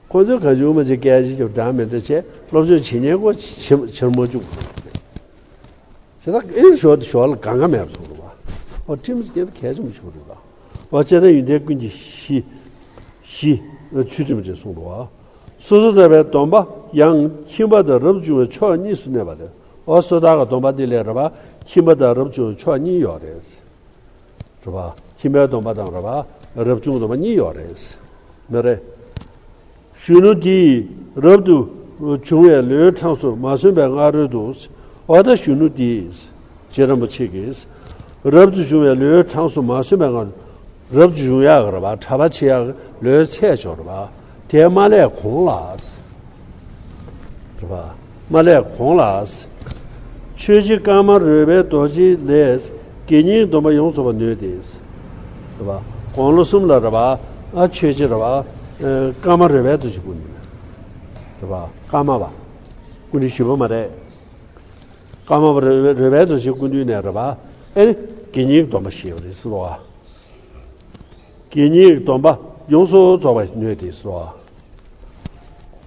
ཁོ་ཚོས་གང་བྱུང་མ་བྱེད་སྐད་ཆ་རྒྱབ་འགྲམ་མེད་ད་བྱས། སློབ་སྦྱོང་བྱེད་མཁན་ཁོ་བྱེད་བྱེད་མ་བཅུག་བྱས་ཙང་ཨེ་ཞོར་ཞོར་ལ་གང་ག་མེད་པ་སོང་རེད་བ། འོ་ཁྲིམས་ཟེར་མཁན་གལ་ཆེན་པོ་ཞིག་རེད་བ། འོ་བྱས་ཙང་ཡོན་ཏན་ཀུན་གྱི་གཞི། གཞི། ཚུལ་ཁྲིམས་ཅེས་གསུངས་འདུག་བ། སོ་སོར་ཐར་པའི་སྡོམ་པ་ཡང་ཁྱིམ་པ་དང་རབ་བྱུང་བའི་ཕྱོགས་གཉིས་སུ་གནས་པ་སྟེ། འོ་སོ་ཐར་གྱི་སྡོམ་པ་འདི་ལས་རེད་བ། ཁྱིམ་པ་དང་རབ་བྱུང་བའི་ཕྱོགས་གཉིས་ཡོད་རེད། རེད་བ། ཁྱིམ་པའི་སྡོམ་པ་དང་རེད་བ། རབ་བྱུང་སྡོམ་པ་གཉིས་ཡོད་རེད། མ་རེད། གཞོན་ནུ་དེས་རབ་ཏུ་བྱུང་བའི་ལོའི་གྲངས་སུ་མ་སོན་པའི་སྔ་རོལ་དུ། འོ་ད་གཞོན་ནུ་དེས། རྗེ་རིན་པོ་ཆེ་གིས། རབ་ཏུ་བྱུང་བའི་ལོའི་གྲངས་སུ་མ་སོན་པའི་སྔ་རོལ། རབ་ཏུ་བྱུང་ཡག་གི་རེད་བ། གྲྭ་པ་བྱེད་ཡག་གི་ལོའི་ཚད་ཆོག་རེད་བ། དེ་མ་སླེབས་གོང་ལ། རེད་བ། མ་སླེབས་གོང་ལ། ཆོས་རྗེ་ཀརྨ་རོལ་པའི་རྡོ་རྗེ་ལས་དགེ་བསྙེན་སྡོམ་པ་ཡོངས་རྫོགས་པ་ནོས་ཏེ། རེད་བ། དགུང་ལོ་གསུམ་ལ་རེད་བ། ཨ་ཆོས་རྗེ་རེད་བ། ཨ་ཀརྨ་རོལ་པའི་རྡོ་རྗེ་སྐུ་འདུས། རེད་བ། ཀརྨ་པ། སྐུ་ཕྲེང་བཞི་པ་མ་རེད། ཀརྨ་པ་རོལ་པའི་རྡོ་རྗེ་སྐུ་མདུན་ནས་རེད་པ། ཨེ་ནི་དགེ་བསྙེན་གྱི་སྡོམ་པ་བཞེས་པ་རེད་ཟེར་བ། དགེ་བསྙེན་གྱི་སྡོམ་པ་ ཡོངས་སུ་རྫོགས་པ་སྣོད་དེ་སོ།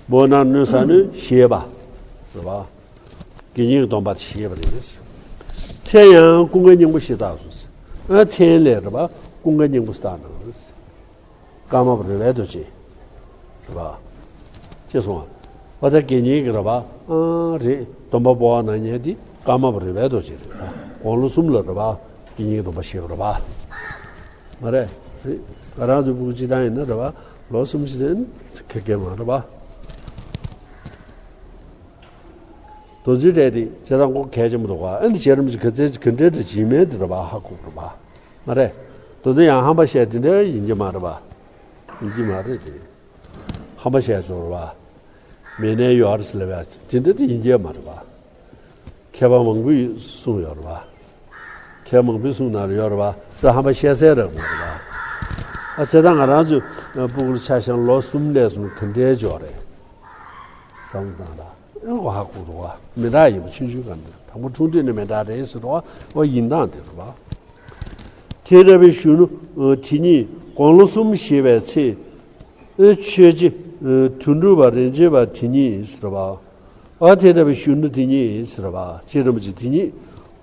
མོ་ན་སྣོད་ས་སྣོད་ཞེས་པ། རེད་པ། དགེ་བསྙེན་གྱི་སྡོམ་པ་ཞེས་པ་རེད། མཚན་ཡང་ཀུན་དགའ་སྙིང་པོ་ཞེས་བཏགས་སོ། ཨ་མཚན་ལས་རེད་པ། ཀུན་དགའ་སྙིང་པོ་བཏགས་གནང་། ཀརྨ་པ་རོལ་པའི་རྡོ་རྗེ། རེད་པ། ཅེས་གསུངས་པ། འོ་ད་དགེ་བསྙེན་གྱི་རེད་པ། ཨ་རེད། སྡོམ་པ་སྤོང་བ་གནང་མཁན་དེ་ཀརྨ་པ་རོལ་པའི་རྡོ་རྗེ་རེད་པ། དགུང་ལོ་གསུམ་ལ་རེད་པ། དགེ་བསྙེན་གྱི་སྡོམ་པ་བཞེས་པ་རེད་པ། མ་རེད། རེད། ང་རང་ཚོའི་ཕྲུ་གུ་སྤྱིར་བཏང་ཡིན་ན་རེད་པ། ལོ་གསུམ་བཞི་ཙམ་ཁེ་ཁེ་མ་རེད་པ། རྡོ་རྗེ་གྲལ་དེ་བྱེ་བྲག་གོ་གལ་ཆེན་པོ་འདུག་ག་ཨ་ནི་རྗེ་རིན་པོ་ཆེ་ག་ཚད་ག་འདྲའི་འདྲ་བྱིན་མིན་དེ་རེད་པ། ཧ་གོ་རེད་པ། མ་རེད། མདོ་དོན་ཡང་ཧམ་པ་བཤད་དེ་འདྲ་ཡིན་གྱི་མ་རེད་པ། ཡིན་གྱི་མ་རེད་དེ། ཧམ་པ་བཤད་ཆོག་རེད་པ། མེ་ནས་ཡོད་རེད་ཟེར་ལབ་ཡ་དེ་འདྲ་དེ་ཡིན་གྱི་མ་རེད་པ། མཁས་པ་མང་པོས་གསུངས་ཡོད་རེད་པ། མཁས་མང་པོས་གསུངས་གནང་ཡོད་རེད་པ། ས་ཧམ་པ་བཤད་སའི་རེད་མ་རེད་པ། ཨ་བྱས་ཙང་ང་རང་ཚོའི་ཕྲུ་གུར་ཆ་བཞག་ལོ་གསུམ་ལས་གསུམ་ག་འདྲའི་འབྱོར་རེད། བསམ་བློ་བཏང་ར། ཨེ་ཁོ་ཧ་གོ་འདུག་ག་མི་འདྲ་ཡིན་པ་ཆུང་ཆུང་ག་འདྲ། དང་པོ་ཁྲུང་ཁྲུང་ནས་མི་འདྲ་རེད་ཟེར་འདུག་ག་འོ་ཡིན་སྟངས་དེ་རེད་པ། དེ་ལྟ་བུའི་གཞོན་ནུ་དེ་ཉིད་དགུང་ལོ་གསུམ་བཞེས་པའི་ཚེ། ཨེ་ཆོས་རྗེ་དོན་གྲུབ་པ་རིན་ཆེན་པ་དེ་ཉིད་ཟེར་བ། ཨ་དེ་ལྟ་བུའི་གཞོན་ནུ་དེ་ཉིད་ཟེར་བ། རྗེ་རིན་པོ་ཆེ་དེ་ཉིད་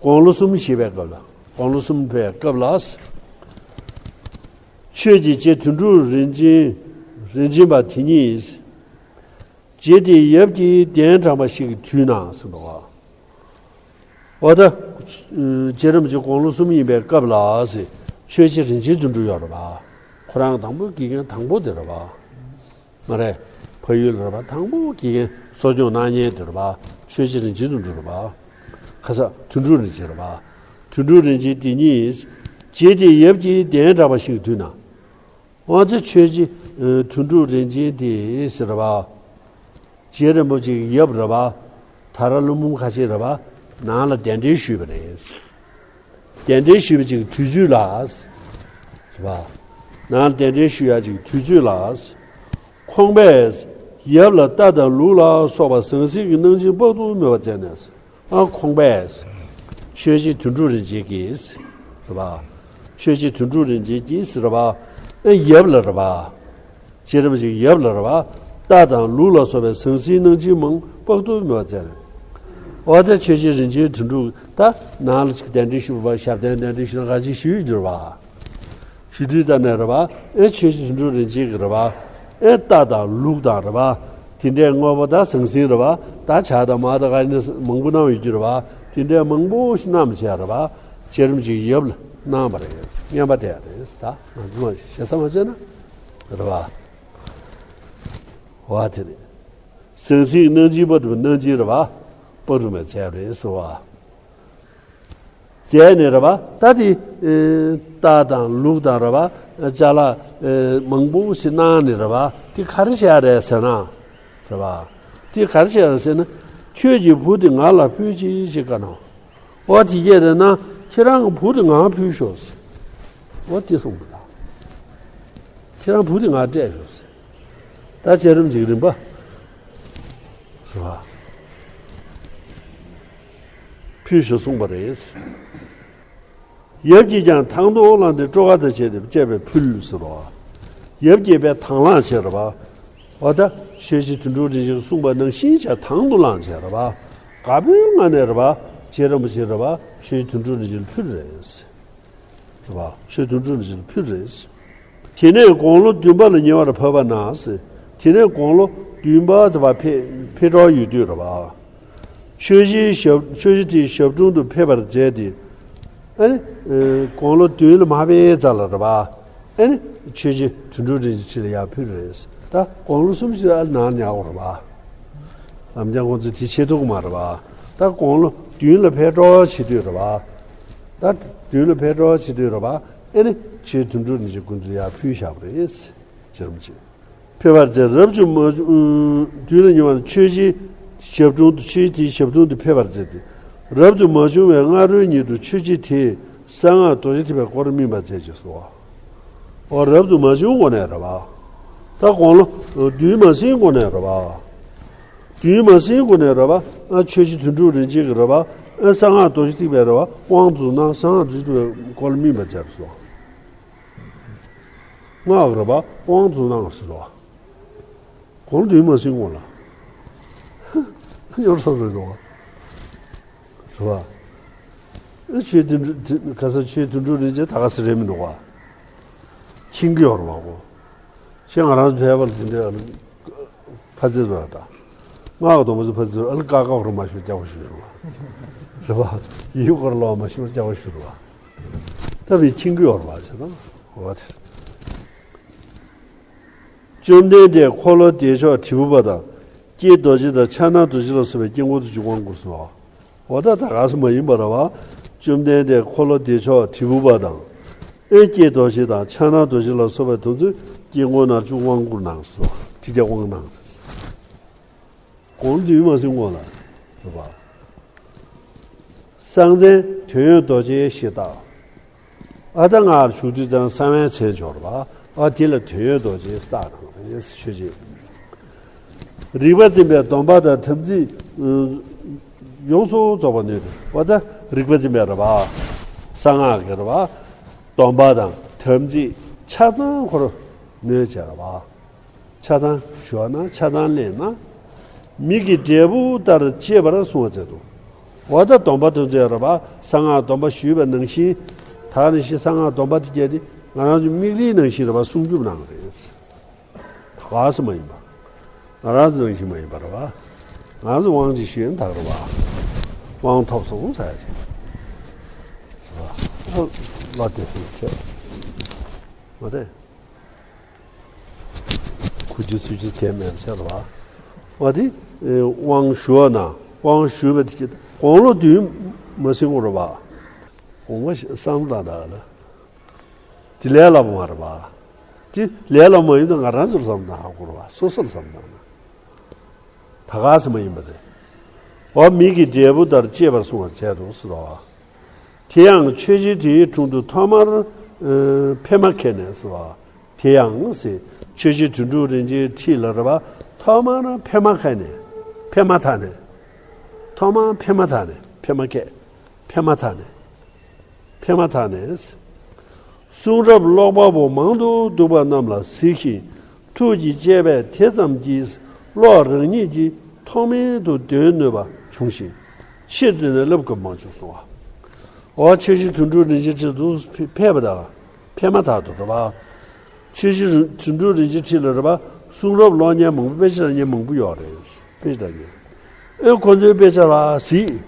དགུང་ལོ་གསུམ་བཞེས་པའི་སྐབས་ལ། དགུང་ལོ་གསུམ་པའི་སྐབས་ལ། ཆོས་རྗེ་རྗེ་དོན་གྲུབ་རིན་ཆེན། རིན་ཆེན་པ་དེ་ཉིད། རྗེ་དེའི་ཡབ་ཀྱི་གདན་དྲངས་པ་ཞིག་གི་དུས་ན་ཟེར་བ། འོ་ད། རྗེ་རིན་པོ་ཆེ་དགུང་ལོ་གསུམ་ཡིན་པའི་སྐབས་ལ་ཟེར། ཆོས་རྗེ་རིན་ཆེན་དོན་གྲུབ་ཡོད་རེད་པ། ཁོ་རང་དང་པོ་དགེ་རྒན་དང་པོ་དེ་རེད་པ། མ་རེད། ཕ་ཡུལ་ལ་རེད་པ། དང་པོ་དགེ་རྒན་གསོ་སྐྱོང་གནང་མཁན་དེ་རེད་པ། ཆོས་རྗེ་རིན་ཆེན་དོན་གྲུབ་རེད་པ། ཁ་ས་དོན་གྲུབ་རིན་ཆེན་རེད་པ། དོན་གྲུབ་རིན་ཆེན་དེ་ཉིད། རྗེ་དེའི་ཡབ་ཀྱི་གདན་དྲངས་པ་ཞིག་གི་དུས་ན། དབང་ཆེ་ཆོས་རྗེ་དོན་གྲུབ་རིན་ཆེན་དེ་ཟེར་བ། རྗེ་རིན་པོ་ཆེ་གི་ཡབ་རེད་པ། དར་ལུང་འབུམ་ཁ་ཆེ་རེད་པ། ནང་ལ་གདན་འདྲེན་ཞུས་པ་རེད། གདན་འདྲེན་ཞུས་པ་ཅིག་དུས་ཚོད་ལ། རེད་པ། ནང་ལ་གདན་འདྲེན་ཞུ་ཡ་ཅིག་དུས་ཚོད་ལ། ཁོང་པས་ཡབ་ལ་རྟ་དང་ལུག་ལ་སོགས་པ་ཟང་ཟིང་གི་གནང་སྦྱིན་དཔག་ཏུ་མེད་པ་སྩལ་ནས། ཨ་ཁོང་པས། ཆོས་རྗེ་དོན་གྲུབ་རིན་ཆེན་གྱིས། རེད་པ། ཆོས་རྗེ་དོན་གྲུབ་རིན་ཆེན་གྱིས་རེད་པ། ཨ་ཡབ་ལ་རེད་པ། རྗེ་རིན་པོ་ཆེ་ཡབ་ལ་རེད་པ། རྟ་དང་ལུག་ལ་སོགས་པའི་ཟང་ཟིང་གནང་སྦྱིན་མང་དཔག་ཏུ་མེད་པ་སྩལ། འོ་ད་ཆོས་རྗེ་རིན་ཆེན་དོན་གྲུབ་ད་ནང་ལ་ཅིག་གདན་འདྲེན་ཞུ་བ། ཞབས་བརྟན་གདན་འདྲེན་ཞུ་ན་ག་ཅིག་ཞུས་འགྱུར་བ། ཞུ་དུས་ད་ནས་རེད་པ། ཨེ་ཆོས་རྗེ་དོན་གྲུབ་རིན་ཆེན་གྱིས་རེད་པ། ཨེ་རྟ་དང་ལུག་དང་རེད་པ། དེ་འདྲའི་དངོས་པོ་དང་ཟང་ཟིང་རེད་པ། ད་ཇ་དང་མར་དང་ག་ནི་མང་པོ་གནང་ཡོད་རྒྱུ་རེད་པ། དེ་འདྲའི་མང་པོ་ཞིག་གནང་བྱས་རེད་པ། རྗེ་རིན་པོ་ཆེ་ཡབ་ལ་གནང་བ་རེད། རྔན་པ་སྤྲད་རེད། ད་ང་ཚོ་ཞེ་ས་མ་བྱས་ན་རེད་པ། བ་དེ་རེད། ཟང་ཟིང་གནང་སྦྱིན་དཔག་ཏུ་མེད། གནང་སྦྱིན་རེད་པ། དཔག་ཏུ་མེད་སྩལ་རེད་ཟེར་བ། མཛད་ནས་རེད་པ། ད་དེ་རྟ་དང་ལུག་དང་རེད་པ། ཅ་ལག་མང་པོ་ཞིག་གནང་ནས་རེད་པ། དེ་ག་རེ་བྱས་རེད་ཟེར་ན། རེད་པ། དེ་ག་རེ་བྱས་རེད་ཟེར་ན། ཁྱོད་ཀྱི་བུ་དེ་ང་ལ་ཕུལ་ཅིག་ཅེས་བཀའ་གནང་། འོ་དེ་སྐད་རེད་ན་ཁྱེད་རང་གི་བུ་དེ་ང་ཕུལ་ཤོག་ཟེར། འོ་དེ་གསུངས་པ་ལ། ཁྱེད་རང་བུ་དེ་ང་སྤྲད་ཤོག་ཟེར། ད་རྗེ་རིན་པོ་ཆེ་གི་རིམ་པ། རེད་པ། ཕུལ་ཞེས་གསུངས་པ་རེད། ཡབ་ཀྱིས་ཀྱང་དང་དུ་བླངས་ཏེ་སྤྲོ་གར་དང་བཅས་ཏེ་བཅས་པས་ཕུལ་ཟེར་རོ། ཡབ་ཀྱིས་དཔེ་དང་བླངས་བྱས་རེད་པ། འོ་ད་ཆོས་རྗེ་དོན་གྲུབ་རིན་ཆེན་གྱིས་གསུངས་པ་ནང་བཞིན་བྱས་དང་དུ་བླངས་བྱས་རེད་པ། དགའ་པོའི་ངང་ནས་རེད་པ། རྗེ་རིན་པོ་ཆེ་རེད་པ། ཆོས་རྗེ་དོན་གྲུབ་རིན་ཆེན་ལ་ཕུལ་རེད། རེད་པ། ཆོས་དོན་གྲུབ་རིན་ཆེན་ལ་ཕུལ་རེད། དེ་ནས་དགུང་ལོ་བདུན་པ་ལ་ཉེ་བར་བབས་པ་ན་ཟེར། དེ་ནས་དགུང་ལོ་བདུན་པ་དེ་བ་ཕེབས་ཕེབས་འགྲོ་ཡོད་དུས་རེད་པ། ཆོས་རྗེའི་ཞབས་ཆོས་རྗེ་དེའི་ཞབས་དྲུང་དུ་ཕེབས་པར་མཛད་དེ། ཨ་ནི་དགུང་ལོ་བདུན་ལ་མ་ཕེབས་ཙམ་ལ་རེད་པ། ཨ་ནི་ཆོས་རྗེ་དོན་གྲུབ་རིན་ཆེན་ཁྲི་ལ་ཡར་ཕུལ་རེད། ད་དགུང་ལོ་གསུམ་ཞིག་ཨ་ནང་ཉར་བ་རེད་པ། ལམ་རྒྱང་ཁོང་ཚོས་དེ་བྱེད་ཐུབ་ཀྱི་མ་རེད་པ། ད་དགུང་ལོ་བདུན་ལ་ཕེབས་འགྲོ་བྱེད་དུས་རེད་པ། ད་བདུན་ལ་ཕེབས་འགྲོ་བྱེད་དུས་རེད་པ། ཨེ་ནི་ཆོས་དོན་གྲུབ་རིན་ཆེན་ཁོང་ཚོས་ཡར་ཕུལ་བཞག་པ་རེད། རྗེ་རིན་པོ་ཆེ་ཕེབས་པར་མཛད། རབ་ཏུ་མ་བྱུང་། བདུན་ལ་ཉེ་བར་ཆོས་རྗེའི་ཞབས་དྲུང་དུ་ཆོས་རྗེ་དེའི་ཞབས་དྲུང་དུ་ཕེབས་པར་མཛད་དེ། རབ་ཏུ་མ་བྱུང་བའི་སྔ་རོལ་ཉིད་དུ་ཆོས་རྗེ་དེས་གསང་སྔགས་རྡོ་རྗེ་ཐེག་པའི་སྐོར་སྨིན་པར་མཛད་ཅེས་སོ། འོ་རབ་ཏུ་མ་བྱུང་གོང་ནས་རེད་པ། ད་དགུང་ལོ་བདུན་མ་ཟིན་གོང་ནས་རེད་པ། བདུན་མ་ཟིན་གོང་ནས་རེད་པ། ཨ་ཆོས་རྗེ་དོན་གྲུབ་རིན་ཆེན་གྱིས་རེད་པ། ཨ་གསང་སྔགས་རྡོ་རྗེ་ཐེག་པའི་རེད་པ། དབང་དུ་བཏང་གསང་སྔགས་རྡོ་རྗེ་ཐེག་པའི་སྐོར་སྨིན་པར་མཛད་སོ། སྔགས་རེད་པ། དབང་བཙུགས་གནང་ཟེར་བ། གོང་དུ་མ་ཟིན་གོང་ལ། ཡོར་ས་རེད་དོ། རེད་པ། ཨེ་ཆོས་དོན་གྲུབ་དེ་ག་ས་ཆོས་དོན་གྲུབ་རིན་ཆེན་ད་ག་ས་རེད་མི་འདུག་བ། ཁྱིང་གི་ཡོར་བ་གོ། ཤེས་ང་རང་ཕལ་པ་ལ་དེ་འདྲ་ཕ་ཚེ་རེད་ད། སྔགས་སྡོམ་པ་ཚོ་ཕ་ཚེ་རེད། ཨ་ལ་ཀ་ཀ་བར་མ་ཤོར་སྐྱག་པ་ཤོར་བ། རེད་པ། ཡིག་སྐོར་ལ་མ་ཤོར་སྐྱག་པ་ཤོར་བ། ད་བའི་ཁྱིང་གི་ཡོར་བ་ཟེར་ན་འོ་དེ། བཅོམ་ལྡན་འདས་འཁོར་ལོ་བདེ་མཆོག་དྲིལ་བུ་པ་དང་། ཀྱེ་རྡོ་རྗེ་དང་ཕྱག་ན་རྡོ་རྗེ་ལ་སོགས་པའི་དཀྱིལ་འཁོར་དུ་བཅུག་དབང་བསྐུར་སོ། འོ་ད་ད་ག་ས་མ་ཡིན་པ་རེད་པ། བཅོམ་ལྡན་འདས་འཁོར་ལོ་བདེ་མཆོག་དྲིལ་བུ་པ་དང་། ཨེ་ཀྱེ་རྡོ་རྗེ་དང་ཕྱག་ན་རྡོ་རྗེ་ལ་སོགས་པའི་དེ་ཚོའི་དཀྱིལ་འཁོར་ནང་བཅུག་དབང་བསྐུར་གནང་སོ། དྲིལ་བརྡ་དབང་གནང་། གོང་དུ་མ་ཟིན་གོང་ལ། རེད་པ། གསང་མཚན་དོན་ཡོད་རྡོ་རྗེའི་གཞི་བཏགས། ཨ་ད་སྔར་ཞུ་དུས་ཙམ་གསང་བའི་མཚན་འབྱོར་བ། ཨ་དེ་ལ་དོན་ཡོད་རྡོ་རྗེའི་བཏགས་དང་ཆོས་ཅན། རིག་པ་འཛིན་པའི་སྡོམ་པ་དང་དམ་ཚིག་ཡོངས་སུ་རྫོགས་པ་ནི། ཨ་ད་རིག་པ་འཛིན་པའི་རེད་པ། གསང་སྔགས་ཀྱི་རེད་པ། སྡོམ་པ་དང་དམ་ཚིག་ཆ་ཚང་ཁོ་རང་ནོད་བྱས་རེད་པ། ཆ་ཚང་ཞུ་བ་ན་ཆ་ཚང་ལེན་ན། མིག་གི་འབྲས་བུ་ལྟར་གཅེས་པར་བསྲུང་བ་མཛད་དོ། འོ་ད་སྡོམ་པ་དེ་ཚོ་ཡང་རེད་པ། གསང་སྔགས་སྡོམ་པ་ཞུས་པ་ནང་བཞིན། ད་ནང་བཞིན་གསང་སྔགས་སྡོམ་པ་དེ་བརྒྱད་དེ་ང་རང་ཚོ་མིག་རིལ་ནང་བཞིན་རེད་པ། སྲུང་སྐྱོབ་གནང་གི་རེད། ག་ས་མ་ཡིན་པ། ང་རང་ཚོ་ནང་བཞིན་མ་ཡིན་པ་རེད་པ། ང་ཚོ་དབང་ཅིག་ཞུས་ན་ད་རེད་པ། དབང་ཐོབ་སོང་ཟེར་ཡ་ཅིག་རེད་པ། བློ་བདེ་སེམས་ཆེ། མ་རེད། ཁུ་ཆུ་ཚུ་ཆུ་གས་མེད་ཤར་བ། བ་དེ། དབང་ཞུ་བ་ན་དབང་ཞུ་བ་དེ་དགུང་ལོ་བདུན་མ་ཟིན་གོང་རེད་པ། དགུང་ལོ་བསམ་ལ་ད་ལ། དེ་ལས་སླ་པོ་མ་རེད་པ། དེ་ལས་སླ་པོ་མ་ཡིན་ན་ང་རང་ཚོར་བསམ་ན་ཧ་གོ་རེད་པ། སོ་སོར་བསམ་ན་ན། ད་ག་ས་མ་ཡིན་པ་རེད། འོ་མིག་གི་འབྲས་བུ་ལྟར་གཅེས་པར་བསྲུང་བ་མཛད་དོ་ཟེར་བ། དེ་ཡང་ཆོས་རྗེ་དེའི་དྲུང་དུ་ཐོག་མར་ཨ་ཕེབས་མ་ཁད་ནས་ཟེར་བ། དེ་ཡང་ཟེར་ཆོས་རྗེ་དོན་གྲུབ་རིན་ཆེན་ཁྲི་ལ་རེད་པ། ཐོག་མར་ཕེབས་མ་ཁད་ནས། ཕེབས་མ་ཐག་ནས། ཐོག་མར་ཕེབས་མ་ཐག་ནས། ཕེབས་མ་ཁད། ཕེབས་མ་ཐག་ནས། ཕེབས་མ་ཐག་ནས། གསུང་རབ་ཀློག་པ་པོ་མང་དུ་འདུག་པ་རྣམས་ལ་གཟིགས་ཤིང་། ཐུགས་ཀྱི་དཔྱད་པས་དེ་ཙམ་གྱིས་བློ་རང་ཉིད་ཀྱིས་ཐོགས་མེད་དུ་འདོན་ནུས་པ་བྱུང་ཞིང་། ཆེད་དུ་ནས་བསླབ་དགོས་མ་བྱུང་གསུང་བ། འོ་ཆོས་རྗེ་དོན་གྲུབ་རིན་ཆེན་ཁྲི་དུ་ཕེབས་པ་དང་ཕེབས་མ་ཐག་ཏུ་རེད་པ། ཆོས་རྗེ་དོན་གྲུབ་རིན་ཆེན་ཁྲི་ལ་རེད་པ། གསུང་རབ་ཀློག་མཁན་མང་པོ། དཔེ་ཆ་ལྟ་མཁན་མང་པོ་ཡོད་རེད། དཔེ་ཆ་ལྟ་མཁན། ཨེ་ཁོ་ཚོའི་དཔེ་ཆ་ལ་གཟིགས།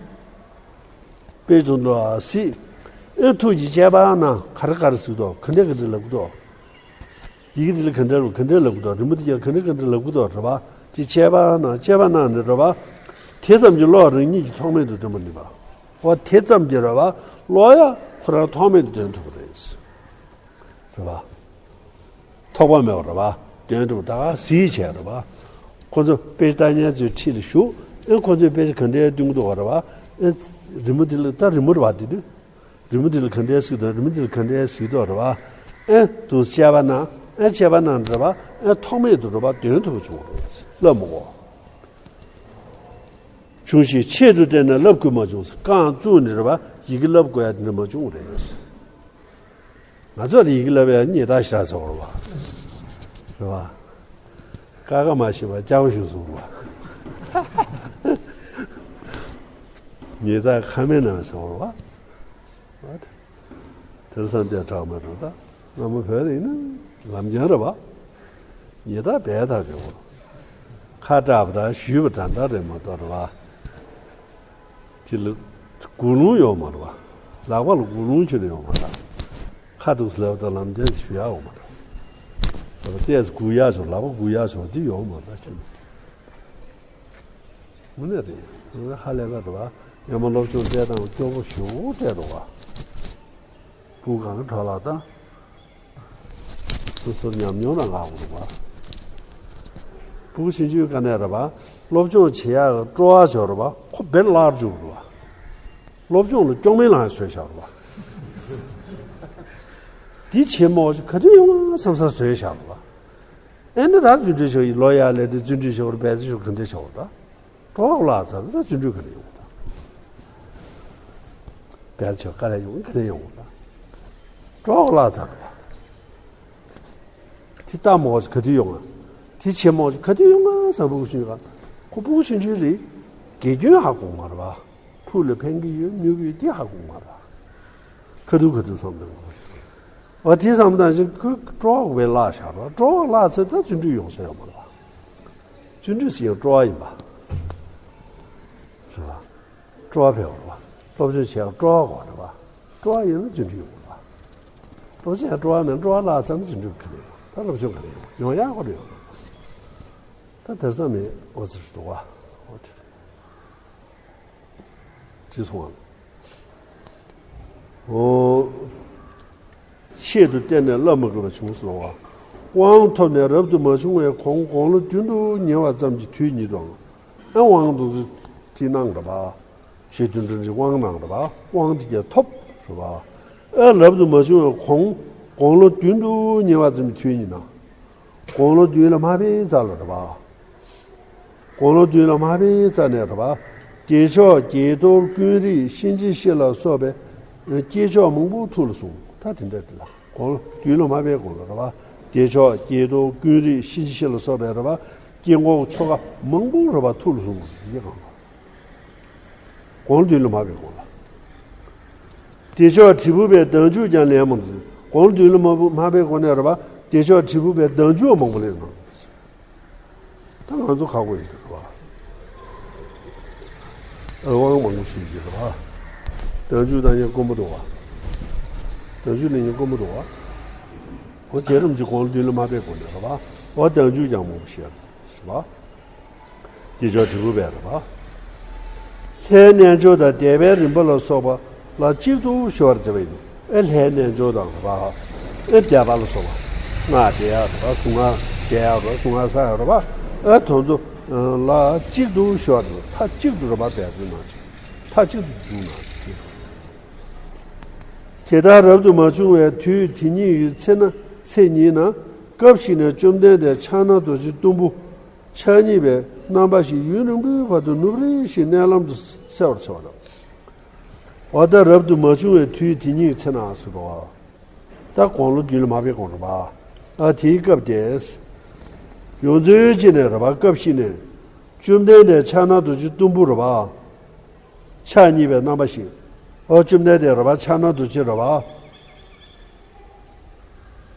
དཔེ་ཆ་ལ་གཟིགས། ཨེ་ཐུགས་ཀྱི་དཔྱད་པ་ན་ག་རེ་ག་རེ་གཟིགས་འདུག་ག་འདྲ་ག་འདྲ་ལབ་ཀྱི་འདུག་ཡི་གེ་འདི་ལ་ག་འདྲ་ལབ་ག་འདྲ་ལབ་ཀྱི་འདུག་རི་མོ་འདི་ལ་ག་འདྲ་ག་འདྲ་ལབ་ཀྱི་འདུག་རེད་པ། དེ་དཔྱད་པ་ན་དཔྱད་པ་གནང་ནས་རེད་པ། དེ་ཙམ་གྱིས་བློ་རང་ཉིད་ཀྱིས་ཐོགས་མེད་དུ་འདོན་པ་ནུས་པ། འོ་དེ་ཙམ་གྱིས་རེད་པ། བློ་ཡང་ཁོ་རང་ཐོགས་མེད་དུ་འདོན་ཐུབ་པ་རེད། རེད་པ། ཐོགས་པ་མེད་པ་རེད་པ། འདོན་ཐུབ་པ་ད་ག་གཟིགས་བྱས་རེད་པ། ཁོ་ཚོ་དཔེ་ལྟ་མཁན་ཚོའི་འཁྲིས་ལ་བཞུགས། ཨེ་ཁོ་ཚོས་དཔེ་ཆ་ག་འདྲའི་སྟོན་གྱི་འདུག་ག་རེད་པ། ཨེ་རི་མོ་འདི་ལ་ད་རི་མོ་རེད་པ་འདི་དུས། རི་མོ་འདི་ལ་ག་འདྲའི་གཟིགས་འདུག་རི་མོ་འདི་ལ་ག་འདྲའི་གཟིགས་འདུག་རེད་པ། ཨེ་དུ་དཔྱད་པ་ན། ཨེ་དཔྱད་པ་ན་རེད་པ། ཨེ་ཐོགས་མེད་དུ་རེད་པ། འདོན་ཐུབ་པ་བྱུང་བ་རེད། བསླབ་མི་དགོས། བྱུང་ཞིང་ཆེད་དུ་བསྟན་ན་བསླབ་དགོས་མ་བྱུང་ཟེར། རྐང་བཙུགས་ནས་རེད་པ། ཡི་གེ་བསླབ་དགོས་ཡ་དེ་འདྲ་མ་བྱུང་བ་རེད། ང་ཚོ་ལ་ཡི་གེ་བསླབ་ཡ་སྙིང་ཐག་ཞག་ཚ་བ་རེད་པ། རེད་པ། ཀ་ཁ་མ་ཤེས་པ་སྐྱག་པ་ཞུ་སོང་རེད་པ། ཉེས་དག་ཁ་མེད་ན་སོང་རེད་པ། དེར་སང་དེ་དྲག་མ་འགྲོ་ད། སྔ་མོ་བོད་ལ་ཡིན་ན་ལམ་རྒྱང་རེད་པ། ཉེས་དག་བས་ཐག་རེད་པ། ཁ་གྲགས་པ་དང་ཞུས་པ་འདྲ་འདྲ་རེད་མ་གཏོགས་རེད་པ། དེ་ལ་དགུ་ལུང་ཡོད་མ་རེད་པ། ལག་པ་ལ་དགུ་ལུང་ཁྱོན་ནས་ཡོད་མ་རེད། ཁ་ཐུག་ལབ་དང་ལམ་རྒྱང་ཞུ་ཡག་ཡོད་མ་རེད། ལག་པ་ལྟས་སུ་སྒུག་ཡག་ཆོག་ལག་པ་སྒུག་ཡག་ཆོག་དེ་ཡོད་མ་རེད་ཁྱོན་ནས། དངོས་གནས་རེད། དངོས་གནས་ཧ་ལས་པ་རེད་པ། སྔོན་མ་སློབ་སྦྱོང་སྤྲད་སྟངས་སྐྱོ་པོ་ཞེ་པོ་སྤྲད་འདུག་པ། སྤུ་གུ་གང་འཕྲོ་བརླག་བཏང་། སོ་སོ་ཉམས་མྱོང་ལ་ངག་འདུག་པ། སྤུ་གུ་ཆུང་ཆུང་ག་ནས་རེད་པ། སློབ་སྦྱོང་བྱེད་ཡག་སྤྲོ་བ་ཆོག་རེད་པ། ཁོ་བེར་བརླག་འཇུག་རེད་པ། སློབ་སྦྱོང་ལ་སྐྱོན་མེད་ལངས་བཟོས་བཞག་རེད་པ། འདི་བྱེད་མོ་ག་དུས་ཡོང་བ་བསམ་ས་བཟོས་བཞག་རེད་པ། ཨེ་འདི་ད་བརྩོན་འགྲུས་ཤོག་ཡིན་ལོ་ཡར་ལས་དེ་བརྩོན་འགྲུས་ཤོག་རེད་པས་ཤོག་ག་འདྲ་ཤོག་ད། གྲོགས་ལ་ཚར་ད་བརྩོན་འགྲུས་ག་ནས་ཡོང་ད། བས་ཆོག་ག་ལས་ཡོང་ག་ནས་ཡོང་ད། གྲོགས་ལ་ཚར་བ། དེ་ལྟ་མོ་ག་དུས་ཡོང་ང་། དེ་བྱེད་མོ་ག་དུས་ཡོང་ང་ཟེར། སྤུ་གུ་ཆུང་ཆུང་ག་ཁོ་སྤུ་གུ་ཆུང་ཆུང་རེད། དགེ་སྐྱོན་ཧ་གོ་མ་རེད་པ། ཕུགས་ལ་ཕན་གྱི་ཡོད་གནོད་ཀྱི་ཡོད་དེ་ཧ་གོ་མ་རེད་པ། ག་དུས་ག་དུས་བསམ་བཏང་དགོས་རེད། འོ་དེ་བསམ་བཏང་ཞིག་ཁོས་སྤྲོ་བ་བས་བརླག་བཞག་རོགས། སྤྲོ་བ་བརླག་ཚེ་ད་བརྩོན་འགྲུས་ཡོང་ས་ཡོད་མ་རེད་པ། བརྩོན་འགྲུས་ཟེར་ཡང་སྤྲོ་བ་ཡིན་པ། རེད་པ། སྤྲོ་བ་འཕེལ་བ་རེད་པ། སློབ་སྦྱོང་བྱེད་ཡག་སྤྲོ་བ་དགོས་རེད་པ། སྤྲོ་བ་ཡོད་ན་བརྩོན་འགྲུས་ཡོང་རེད་པ། སློབ་སྦྱོང་བྱེད་ཡག་སྤྲོ་བ་མེད་ན་སྤྲོ་བ་བརླག་ཚར་ན་བརྩོན་འགྲུས་ག་ནས་ཡོང་། ད་སློབ་སྦྱོང་ག་ནས་ཡོང་། ཡོང་ཡག་ཁོ་རེ་ཡོང་རེད་པ། ད་དེར་ཙམ་མེད་འོ་ཙི་རེ་འདུག་པ། འོ་དེ་རེད། ཅི་སོང་བ། འོ། ཆེད་དུ་གཏན་ནས་བསླབ་མི་དགོས་པ་བྱུང་སོང་བ། དབང་ཐོབ་ནས་རབ་ཏུ་མ་བྱུང་བའི་གོང་དགུང་ལོ་བདུན་དུ་ཉེ་བ་ཙམ་གྱི་དུས་ཉིད་དུའང་ཨེ་དབང་དུ་བྲིས་གནང་རེད་པ། ཞེས་དུས་འགྲོ་འདི་དབང་གནང་རེད་པ། དབང་དེ་གས་ཐོབ་རེད་པ། ཨེ་རབ་ཏུ་མ་བྱུང་བའི་གོང་དགུང་ལོ་བདུན་དུ་ཉེ་བ་ཙམ་གྱི་དུས་ཉིད་ན། དགུང་ལོ་བདུན་ལ་མ་ཕེབས་རྩ་ལ་རེད་པ། དགུང་ལོ་བདུན་ལ་མ་ཕེབས་རྩ་ནས་རེད་པ། བདེ་མཆོག་དགྱེས་རྡོར་ཀུན་རིག་གཤིན་རྗེ་གཤེད་ལ་སོགས་པའི་སྐྱེས་མཆོག་མང་པོ་ཐུགས་ལ་བཟུང་། ད་དེ་འདྲ་དེ་ལ་དགུང་ལོ་བདུན་ལ་མ་ཕེབས་གོང་ལ་རེད་པ། བདེ་མཆོག་དགྱེས་རྡོར་ཀུན་རིག་གཤིན་རྗེ་གཤེད་ལ་སོགས་པའི་རེད་པ། དཀྱིལ་འཁོར་ཆོ་ག་མང་པོ་རེད་པ། ཐུགས་ལ་བཟུང་། ཡེ་གང་། དགུང་ལོ་བདུན་ལ་མ་ཕེབས་གོང་ལ། བདེ་མཆོག་དྲིལ་བུ་པའི་བདག་འཇུག་ཀྱང་ལན་མང་དུ། དགུང་ལོ་བདུན་ལ་མ་མ་ཕེབས་གོང་ནས་རེད་པ། བདེ་མཆོག་དྲིལ་བུ་པའི་བདག་འཇུག་མང་པོ་ལན་མང་དུ། ད་ང་ཚོ་ཁག་པོ་ཡིན་འདུག་རེད་པ། ཨ་དབང་མང་པོ་ཞུས་ཀྱི་རེད་པ། བདག་འཇུག་བཏང་མཁན་དཀོན་པོ་འདུག་པ། བདག་འཇུག་ལེན་མཁན་དཀོན་པོ་འདུག་པ། འོ་རྗེ་རིན་པོ་ཆེ་དགུང་ལོ་བདུན་ལ་མ་ཕེབས་གོང་ནས་རེད་པ། འོ་བདག་འཇུག་ཀྱང་མང་པོ་བཤད་རེད་པ། བདེ་མཆོག་དྲིལ་བུ་པས་རེད་པ། ལྷའི་རྣལ་འབྱོར་དང་བཟླས་པའི་རིམ་པ་ལ་སོགས་པ་ལ་གཅིག་ཏུ་ཞུ་བར་མཛད་པ་ཡིན། ཨེ་ལྷའི་རྣལ་འབྱོར་དང་རེད་པ། ཨེ་བཟླས་པ་ལ་སོགས་པ། སྔགས་བཟླས་ཡག་རེད་པ། གཟུངས་སྔགས་བཟླས་ཡག་རེད་པ། གཟུངས་སྔགས་བསག་ཡག་རེད་པ། ཨེ་དེ་ཚོ་ལ་གཅིག་ཏུ་ཞུ་བར་མཛད་པ། མཐའ་གཅིག་ཏུ་རེད་པ། འབད་བརྩོན་གནང་ཅིག་མཐའ་གཅིག་ཏུ་བསྒྲུབས་གནང་ཅིག་དེ་ལྟར་རབ་ཏུ་མ་བྱུང་བའི་དུས་དེ་ཉིད་ཡི་ཚེ་ན་ཚེ་ཉིད་ན། སྐབས་ཤིག་ནས་བཅོམ་ལྡན་འདས་ཕྱག་ན་རྡོ་རྗེ་གཏུམ་པོ་ཕྱག་གཉིས་པའི་རྣམ་པ་ཞིག་ཡུན་རིང་པོའི་བར་དུ་ནུབ་རིང་ཞིག་མནལ་ལམ་དུ་གསལ་བར་བྱ་བ་དང་། འོ་ད་རབ་ཏུ་མ་བྱུང་བའི་དུས་དེ་ཉིད་ཚེ་ན་ཟེར་བ། ད་དགུང་ལོ་བདུན་ལ་མ་ཕེབས་གོང་རེད་པ། ཨ་དེའི་སྐབས་དེ། ཡོངས་འཛིན་ཅིག་ནས་རེད་པ། སྐབས་ཤིག་ནས། བཅོམ་ལྡན་འདས་ཕྱག་ན་རྡོ་རྗེ་གཏུམ་པོ་རེད་པ། ཕྱག་གཉིས་པའི་རྣམ་པ་ཞིག་འོ་བཅོམ་ལྡན་འདས་རེད་པ། ཕྱག་ན་རྡོ་རྗེ་རེད་པ།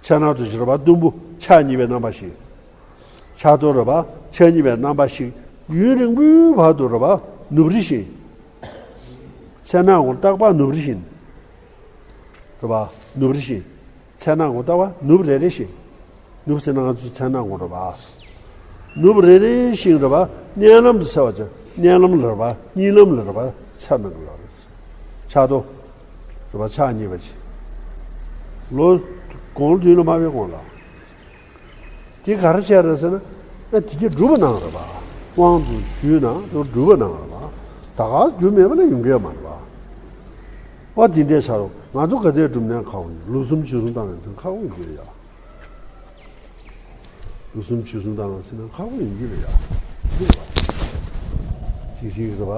ཕྱག་ན་རྡོ་རྗེ་རེད་པ། གཏུམ་པོ་ཕྱག་གཉིས་པའི་རྣམ་པ་ཞིག་ཕྱག་རྡོར་རེད་པ། ཕྱག་གཉིས་པའི་རྣམ་པ་ཞིག་ཡུན་རིང་པོའི་བར་དུ་རེད་པ། ནུབ་རིང་ཞིག་མཚན་ནག་གུང་རྟག་པར་ནུབ་རིང་ཞིག་རེད་པ། ནུབ་རིང་ཞིག་མཚན་ནག་གུང་རྟག་པར་ནུབ་རེ་རེ་ཞིག་ནུབ་ཟེར་ན་ང་ཚོ་མཚན་ནག་གུང་རེད་པ། ནུབ་རེ་རེ་ཞིག་རེད་པ། མནལ་ལམ་དུ་གསལ་བར་བྱ། མནལ་ལམ་ལ་རེད་པ། གཉིད་ལམ་ལ་རེད་པ། ཚེ་ནང་གི་ལ་རེད། ཕྱག་རྡོར་རེད་པ། ཕྱག་གཉིས་པ་ཅིག་ལོ་དགུང་ལོ་བདུན་ལ་མ་ཕེབས་གོང་ལ། དེ་ག་རེ་བྱས་རེད་ཟེར་ན། ཨ་དེ་གས་སྒྲུབ་པ་གནང་རེད་པ། དབང་དུ་ཞུས་ན་དེ་སྒྲུབ་པ་གནང་རེད་པ། ད་ག་རྒྱུ་མེད་པ་ལ་ཡོང་གི་ཡོད་མ་རེད་པ། ཨ་དེ་འདྲས་ཆགས་རུང་ང་ཚོ་ག་དེ་སྒྲུབ་ནའང་ཁག་པོ་ཡིན། ལུགས་གསུམ་ཕྱོགས་གསུམ་བཏང་བའི་ཚེ་ཁག་པོ་ཡིན་གྱི་རེད་ཡ། ལུགས་གསུམ་ཕྱོགས་གསུམ་བཏང་བ་ཟེར་ན་ཁག་པོ་ཡིན་གྱི་རེད་ཡ། འདི་རེད་པ། ཅིག་ཅིག་རེད་པ།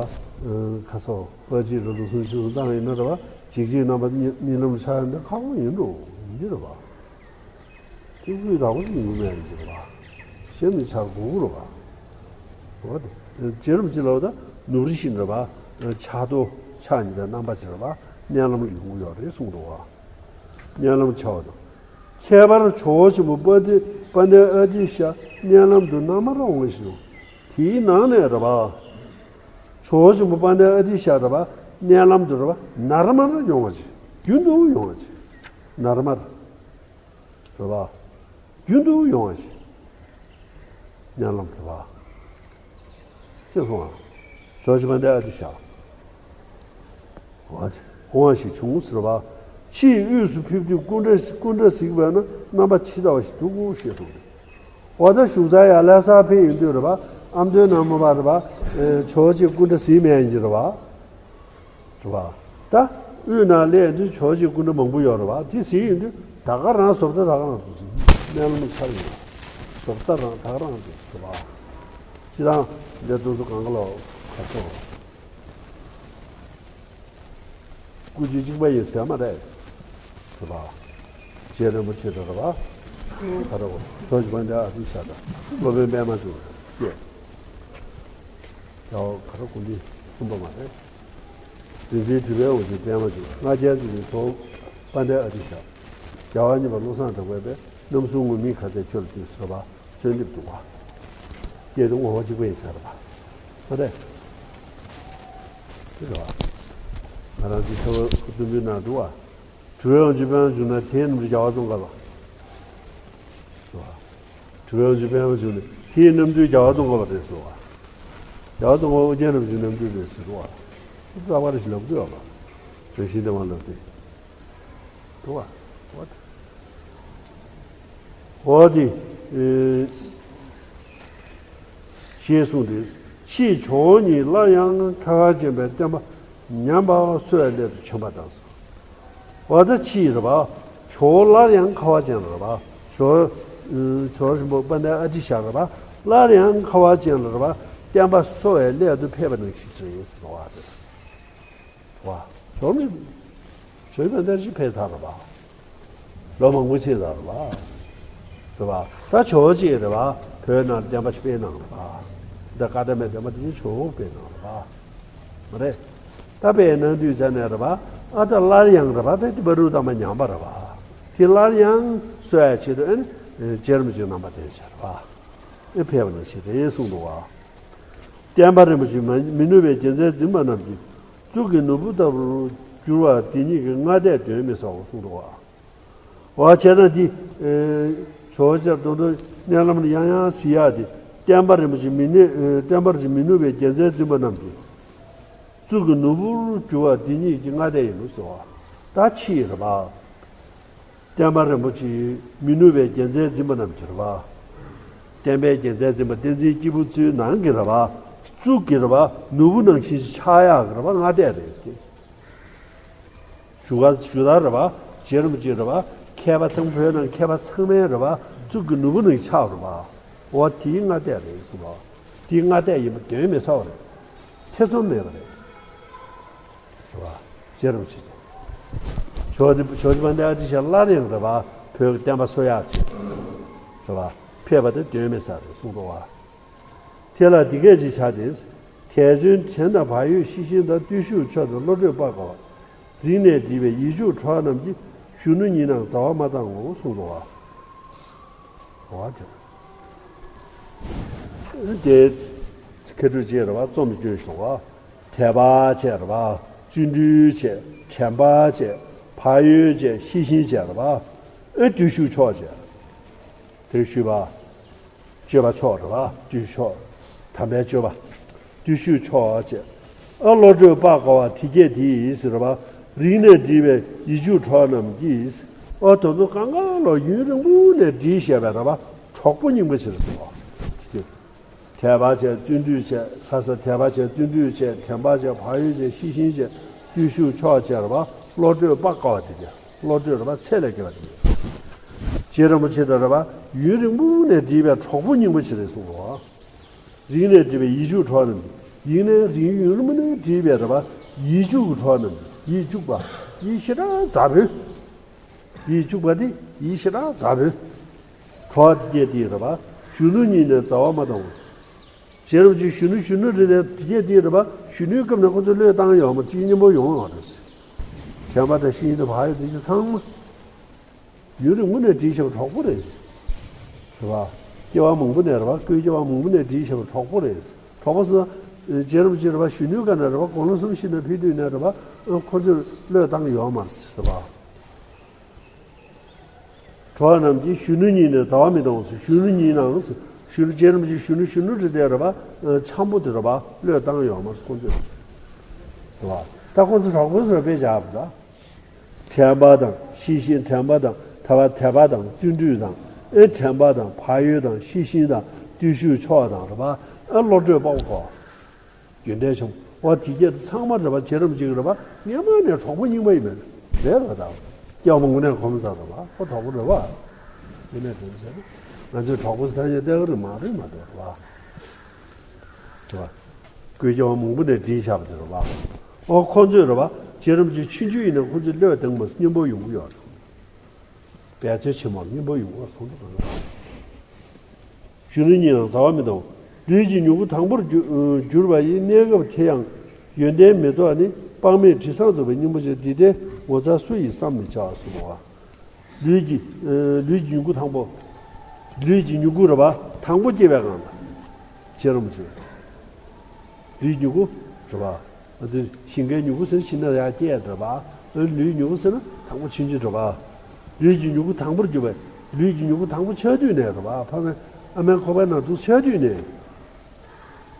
ཁ་སོ་པ་ཅིག་ལ་ལུགས་གསུམ་ཕྱོགས་གསུམ་བཏང་བ་ཡིན་ན་རེད་པ། ཅིག་ཅིག་རྣམ་པ་གཉིས་གཉིད་ལམ་ཆགས་ཡོང་ན་ཁག་པོ་ཡིན་འགྲོ། ཡིན་གྱི་རེད་པ། དེ་དབུས་དག་པོ་ཅིག་ཡོང་མེད་ཡིན་གྱི་རེད་པ། གཞན་ནི་ཆགས་དགོས་ཀྱི་རེད་པ། འོ་དེ་རྗེ་རིན་པོ་ཆེ་ལ་ད་ནུབ་རིང་ཞིག་རེད་པ། ཕྱག་རྡོར་ཕྱག་གཉིས་པའི་རྣམ་པ་ཅིག་རེད་པ། མནལ་ལམ་ལ་ཡོང་གི་ཡོད་རེད་གསུངས་འདུག་པ། མནལ་ལམ་ཆགས་པ་དང་། ཁྱད་པར་ཇོ་བོ་ཆེན་པོ་དཔལ་ལྡན་དཔལ་ལྡན་ཨ་ཏི་ཤ་མནལ་ལམ་དུ་ནར་མར་འོང་བ་ཞིག་ཡོང་། དེའི་ནང་ནས་རེད་པ། ཇོ་བོ་ཆེན་པོ་དཔལ་ལྡན་ཨ་ཏི་ཤ་རེད་པ། མནལ་ལམ་དུ་རེད་པ། ནར་མར་ཡོང་བ་ཞིག་རྒྱུན་དུ་ཡོང་བ་ཞིག་ནར་མར། རེད་པ། རྒྱུན་དུ་ཡོང་བ་ཞིག་མནལ་ལམ་རེད་པ། ཅེས་གསུངས་པ། ཇོ་བོ་དཔལ་ལྡན་ཨ་ཏི་ཤ། འོ་དེ་འོང་བ་ཞིག་བྱུང་ཟེར་བ། ཕྱིའི་དབུས་སུ་ཕེབས་དུས་སྐུ་འདྲ་སྐུ་འདྲ་གཟིགས་པས་ན་རྣམ་པ་ཇི་ལྟ་བ་ཞིག་འདུག་གོ་ཞེས་གསུངས་ཏེ། འོ་ད་བཞུགས་ས་ཡར་ལྷ་སར་ཕེབས་ཡོང་དུས་རེད་པ། ཨ་མདོའི་ནང་མ་པ་རེད་པ། ཇོ་བོ་རྗེ་སྐུ་འདྲ་གཟིགས་མེད་ཡིན་གྱི་རེད་པ། རེད་པ། ད་དབུས་ན་སླེབས་དུས་ཇོ་བོ་རྗེ་སྐུ་འདྲ་མང་པོ་ཡོད་རེད་པ། དེ་གཟིགས་ཡོང་དུས་ད་ག་རང་བཟོ་ལྟ་ད་ག་རང་འདུག་ཟེར། མནལ་ལམ་ཆགས་ཡོང་བ། བཟོ་ལྟ་རང་ད་ག་རང་འདུག་ཟེར་བ། ཅི་རང་འདི་དུས་སུ་གང་ག་ལོ་ག་སོ། སྐུ་མཆེད་གཅིག་པ་ཡིན་ཟེར་མ་རེད། རེད་པ། རྗེ་རིན་པོ་ཆེ་དང་རེད་པ། ད་རོ་ཇོ་བོ་རྗེ་དཔལ་ལྡན་ཨ་ཏི་ཤ་དང་སློབ་དཔོན་པད་མ་འབྱུང་བ་སྐྱེས། ཡའོ་ག་རོ་ཀུན་འདི་གསུམ་པ་མ་རེད། རིག་འཛིན་གྲུབ་པའི་དབང་ཕྱུག་པད་མ་འབྱུང་། ལྔ་བརྒྱའི་རྩིས་ཀྱི་ཇོ་བོ་དཔལ་ལྡན་ཨ་ཏི་ཤ། རྒྱལ་བ་གཉིས་པ་བློ་བཟང་གྲགས་པའི་དཔལ། རྣམ་གསུམ་ངུར་སྨྲིག་ཁ་ཟས་ཁྱོད་ལ་ཕུལ་ཟེར་བ། གསོལ་འདེབས་འདུག་བ། སྐད་དུ་བསྔོ་བ་གཅིག་པ་ཡིན་ཟེར་བ། མ་རེད། དེ་རེད་བ། ང་རང་ཚོའི་ཚེ་བ་ཁུ་བཙུན་པོའི་ནང་འདུག་བ། གྲུབ་པའི་དབང་ཕྱུག་པད་མ་འབྱུང་ན་དེའི་རྣམ་སྤྲུལ་རྒྱལ་བ་ཙོང་ཁ་པ། སོ། གྲུབ་པའི་དབང་ཕྱུག་པད་མ་འབྱུང་ན་དེའི་རྣམ་སྤྲུལ་རྒྱལ་བ་ཙོང་ཁ་པ་རེད་ཟེར་བ། རྒྱལ་བ་ཙོང་ཁ་པ་ཨོ་རྒྱན་རིན་པོ་ཆེའི་རྣམ་སྤྲུལ་རེད་ཟེར་བ། རྩ་བ་རེ་ཞིག་ལབ་དགོས་བ། རང་བཞིན་བདེ་བ་ལབ་སྟེ། འདུག་བ། འོ་དེ། འོ་དེ། ཨེ། ཞེས་གསུངས་ཏེ། ཕྱིས་ཇོ་བོ་ཉིད་སླར་ཡང་ཁ་ཁ་ཅན་པའི་བསྟན་པ་ཉམས་པ་གསོ་བའི་སླད་དུ་བྱོན་པ་དང་། འོ་ད་ཕྱིས་རེད་བ། ཇོ་བོ་སླར་ཡང་ཁ་བ་ཅན་རེད་བ། ཇོ། ཇོ་བོ་རིན་པོ་ཆེ་དཔལ་ལྡན་ཨ་ཏི་ཤ་རེད་བ། སླར་ཡང་ཁ་བ་ཅན་རེད་བ། བསྟན་པ་གསོ་བའི་སླད་དུ་ཕེབས་པ་ནང་བཞིན་རེད་ཟེར་བ་དེ། བ། ཇོ་མི། ཇོ་མི་བསྟན་ཞིག་ཕེབས་ཚར་རེད་བ། ལོ་མང་པོ་ཕྱིན་ཚར་རེད་བ། རེད་བ། ད་ཇོ་བོ་གཅིག་རེད་བ། བོད་ནང་བསྟན་པ་སྤེལ་གནང་རེད་བ། འདི་ཀ་ཏ་མའི་བསྟན་པ་དེ་ཇོ་བོ་སྤེལ་གནང་རེད་བ། མ་རེད། ད་སྤེལ་གནང་དུས་ཙ་ནས་རེད་བ། ཨ་ད་སླར་ཡང་རེད་བ། དཔལ་ལྡན་བ་རུ་དམ་པ་ཉམས་པ་རེད་བ། དེ་སླར་ཡང་གསོ་ཡ་ཆེད་དུ་ཨེ། རྗེ་རིན་པོ་ཆེ་རྣམ་པ་དེ་བྱས་རེད་བ། ཨེ་ཕེབས་པ་ནང་བཞིན་རེད་གསུངས་འདུག་བ། བསྟན་པ་རིན་པོ་ཆེ་མི་མི་ནུབ་པའི་རྒྱལ་མཚན་འཛིན་པ་རྣམས་ཀྱིས། གཙུག་གི་ནོར་བུ་ལྟ་བུར་གྱུར་པ་འདི་ཉིད་ཀྱི་སྔ་ལྟས་གདོན་མི་ཟའོ་གསུངས་འདུག་བ། འོ་བྱས་ན་འདི། ཨེ། ཇོ་བོ་རྗེ་རྡོར་གདན་མནལ་ལམ་ལ་ཡང་ཡང་གཟིགས་ཡག་དེ་བསྟན་པ་རིན་པོ་ཆེ་མི་ནུབ། ཨེ། བསྟན་པ་རིན་པོ་ཆེ་མི་ནུབ་པའི་རྒྱལ་མཚན་འཛིན་པ་རྣམས་ཀྱིས། གཙུག་གི་ནོར་བུར་གྱུར་པ་འདི་ཉིད་ཀྱི་སྔ་ལྟས་ཡིན་ནོ་ཟེར་བ། ད་ཕྱིས་རེད་བ། བསྟན་པ་རིན་པོ་ཆེ་མི་ནུབ་པའི་རྒྱལ་མཚན་འཛིན་པ་རྣམས་ཀྱི་རེད་བ། བསྟན་པའི་རྒྱལ་མཚན་འཛིན་པ་བསྟན་འཛིན་སྐྱེས་བུ་ཚོའི་ནང་གི་རེད་བ། གཙུག་གི་རེད་བ། ནོར་བུ་ནང་བཞིན་ཆགས་ཡག་གི་རེད་བ། སྔ་ལྟས་རེད་ཟེར། ཞུ་ག་ཞུ་དག་རེད་བ། རྗེ་རིན་པོ་ཆེ་རེད་བ། མཁས་པ་ཚང་བོད་ནང་མཁས་པ་ཚང་མའི་རེད་བ། གཙུག་གི་ནོར་བུ་ནང་ཆགས་རེད་བ། འོ་དེའི་སྔ་ལྟས་རེད་གསུངས་པ། དེའི་སྔ་ལྟས་ཡིན་པ་གདོན་མི་ཟ་བ་རེད། ཐེ་ཚོམ་མེད་པ་རེད། རེད་བ། རྗེ་རིན་པོ་ཆེ། ཇོ་བོ་རྗེ་དཔལ་ལྡན་ཨ་ཏི་ཤ་སླར་ཡང་རེད་བ། བོད་ཀྱི་བསྟན་པ་གསོ་ཡག་ཆེད། རེད་བ། ཕེབས་པ་དེ་གདོན་མི་ཟ་རེད་གསུངས་འདུག་བ། དེ་ལ་འདི་སྐད་ཅེས་བྱ་སྟེ། དད་བརྩོན་དྲན་དང་བག་ཡོད་ཤེས་བཞིན་དང་བརྟུལ་ཞུགས་མཆོག་དང་བློ་གྲོས་དཔའ་དགའ་བ། རིང་ནས་བསྒྲིལ་བའི་ཡིད་འཇུག་གྲོགས་རྣམས་ཀྱིས། གཞོན་ནུ་ཉིད་རྣམས་མཛའ་བ་མ་བཏང་ངོ་གསུངས་འདུག་བ། འོ་དེ། དེ། མཁས་གྲུབ་རྗེ་རེད་བ། རྩོམ་བྱོན་སོང་བ། དད་པ་བྱས་རེད་བ། བརྩོན་འགྲུས་བྱས། དྲན་པ་བྱས། བག་ཡོད་བྱས། ཤེས་བཞིན་བྱས་རེད་བ། ཨེ་བརྟུལ་ཞུགས་མཆོག་བྱས། དེ་ཞུས་པ། སྤྱོད་པ་མཆོག་རེད་བ། བརྟུལ་ཞུགས་མཆོག་དམ་པའི་སྤྱོད་པ། བརྟུལ་ཞུགས་མཆོག་བྱས། ཨ་བློ་གྲོས་དཔའ་དགའ་བ་དེ་སྐད་དེ་ཟེར་བ། རིང་ནས་བསྒྲིལ་བའི་ཡིད་འཇུག་གྲོགས་རྣམས་ཀྱིས། ཨ་དེ་ཚོ་གང་ག་ལོ་ཡུན་རིང་པོ་ནས་བསྒྲིལ་བཞག་པའི་རེད་བ། གྲོགས་པོ་རྙིང་པ་ཞིག་རེད་ཟེར་བ། དེ་སྐད། དད་པ་བྱས། བརྩོན་འགྲུས་བྱས། ལྷ་ས་དད་པ་བྱས། བརྩོན་འགྲུས་བྱས། དྲན་པ་བྱས། བག་ཡོད་བྱས། ཤེས་བཞིན་བྱས། བརྟུལ་ཞུགས་མཆོག་བྱས་རེད་བ། བློ་གྲོས་དཔའ་དགའ་བ་དེ་བྱས། བློ་གྲོས་རེད་བ། ཚད་ལས་བརྒལ་བ་དེ་བྱས། རྗེ་རིན་པོ་ཆེ་དང་རེད་བ། ཡུན་རིང་པོ་ནས་བསྒྲིལ་བའི་གྲོགས་པོ་རྙིང་པ་ཞིག་རེད་གསུངས་པ། རིང་ནས་བསྒྲིལ་བའི་ཡིད་འཇུག་གྲོགས་རྣམས། ཡིན་ནའི་རིང་ཡུན་རིང་པོ་ནས་བསྒྲིལ་བའི་རེད་བ། ཡིད་འཇུག་གི་གྲོགས་རྣམས། ཡིད་འཇུག་པ། ཡིད་ཞེ་དྲག་མཛའ་བོའི། ཡིད་འཇུག་པ་དེ་ཡིད་ཞེ་དྲག་མཛའ་བོའི། གྲོགས་དེ་སྐད་དེ་རེད་བ། གཞོན་ནུ་ཉིད་རྣམས་མཛའ་བ་མ་བཏང་ངོ་། རྗེ་རིན་པོ་ཆེ་གཞོན་ནུ་གཞོན་ནུ་རེད་དེ། དེ་སྐད་དེ་རེད་བ། གཞོན་ནུའི་སྐབས་ནས་ཁོ་ཚོས་བློས་བཏང་ཡོད་མ་རེད། གཅིག་སྙན་པོ་ཡོང་ཡོད་རེད། དྲན་པ་དང་ཤེས་བཞིན་དང་བག་ཡོད་དེ་ཚོ་ཚང་མ། ཡུན་རིང་པོ་ནས་བསྒྲིལ་བཞག་པའི་གྲོགས་པོ་རེད། རེད་བ། སྐྱེ་བ་མང་པོ་ནས་རེད་བ། སྐུའི་སྐྱེ་བ་མང་པོ་ནས་བསྒྲིལ་བཞག་པའི་གྲོགས་པོ་རེད། གྲོགས་པོ་ཟེར་ན། རྗེ་རིན་པོ་ཆེ་རེད་བ། གཞོན་ནུའི་སྐབས་ནས་རེད་བ། དགུང་ལོ་གསུམ་བཞི་ནས་ཕེབས་དུས་ནས་རེད་བ། ཁོ་ཚོས་བློས་བཏང་ཡོད་མ་རེད་ཟེར་བ། གྲོགས་རྣམས་ཀྱིས་གཞོན་ནུ་ཉིད་ནས་མཛའ་བ་མི་བཏང་ཟེར། གཞོན་ནུ་ཉིད་རྣམས་ཟེར། གཞོན་ནུ་རྗེ་རིན་པོ་ཆེ་གཞོན་ནུ་གཞོན་ནུ་རེད་དེ་རེད་བ། འཆམ་པོ་དེ་རེད་བ། བློས་བཏང་ཡོད་མ་རེད་ཁོ་ཚོས། རེད་བ། ད་ཁོ་ཚོ་གྲོགས་པོ་ཟེར་བ་དཔེ་བཞག་པ་ད། དྲན་པ་དང་། ཤེས་བཞིན་དྲན་པ་དང་། ད་བ་དད་པ་དང་། བརྩོན་འགྲུས་དང་། ཨེ་དྲན་པ་དང་། བག་ཡོད་དང་། ཤེས་བཞིན་དང་། བརྟུལ་ཞུགས་མཆོག་དང་རེད་བ། ཨེ་བློ་གྲོས་དཔའ་བོ་གོ། རྒྱུ་འབྲས་ཆུང་བ་དེ་སྐད་དུ་ཚང་མ་རེད་བ། རྗེ་རིན་པོ་ཆེ་གི་རེད་བ། སྔན་མ་ནས་གྲོགས་པོ་རྙིང་པ་ཡིན་པས་རེད་ལ། ད་སྐྱེ་བ་མང་པོ་ནས་གོམས་ས་རེད་བ། ཁོ་གྲོགས་པོ་རེད་བ། ཡིན་ནའི་དོན་ཚེ་ང་ཚོའི་གྲོགས་པོ་ཟེར་ཡ་དེ་ག་རེ་མ་རེད་མ་རེད་བ། རེད་བ། སྐུའི་སྐྱེ་བ་མང་པོ་ནས་བསྒྲིལ་བཞག་པ་དེ་རེད་བ། ཨོ་ཁོ་ཚོས་རེད་བ། རྗེ་རིན་པོ་ཆེ་ཆུང་ཆུང་ཡིན་ན་ཁོ་ཚོས་བློས་བཏང་མ་སྙན་པོ་ཡོང་གི་ཡོད་རེད། འབད་རྩོལ་ཆེན་མོར་སྙིང་པོ་ཡོང་བར་གསུངས་འདུག་གཞོན་ནུ་གཉིས་ལ་ཟླ་བ་མི་ལྡང་། ལུས་ཀྱི་མྱུ་གུ་དང་པོར་གྱུར་གྱུར་པ་ཡི་གནས་སྐབས་དེ་ཡང་ཡོན་ཏན་མེ་ཏོག་ནི་དཔག་མེད་དྲི་བཟང་བཙོས་པའི་སྙིང་པོ་ཆེ། འདི་ལྟའི་ངོ་མཚར་སུ་ཡིས་བསམ་མི་ཁྱབ་གསུངས་པ། ལུས་ཀྱི་ལུས་ཀྱི་མྱུ་གུ་དང་པོ། ལུས་ཀྱི་མྱུ་གུ་རེད་པ། དང་པོ་སྐྱེས་པའི་སྒང་ལ། ཤེས་རབ་མི་ཆེ། ལུས་མྱུ་གུ་རེད་པ། འདི་ཞིང་ཁའི་མྱུ་གུ་ཟེར་ན་ཤིང་ནས་ཡར་སྐྱེས་རེད་པ། ལུས་མྱུ་གུ་ཟེར་ན་དང་པོ་ཆུང་ཆུང་རེད་པ། ལུས་ཀྱི་མྱུ་གུ་དང་པོར་གྱུར་པའི་ལུས་ཀྱི་མྱུ་གུ་དང་པོ་ཆགས་དུས་ནས་རེད་པ། ཕ་མའི་ཨ་མའི་ཁོག་པའི་ནང་དུ་ཆགས་དུས་ནས།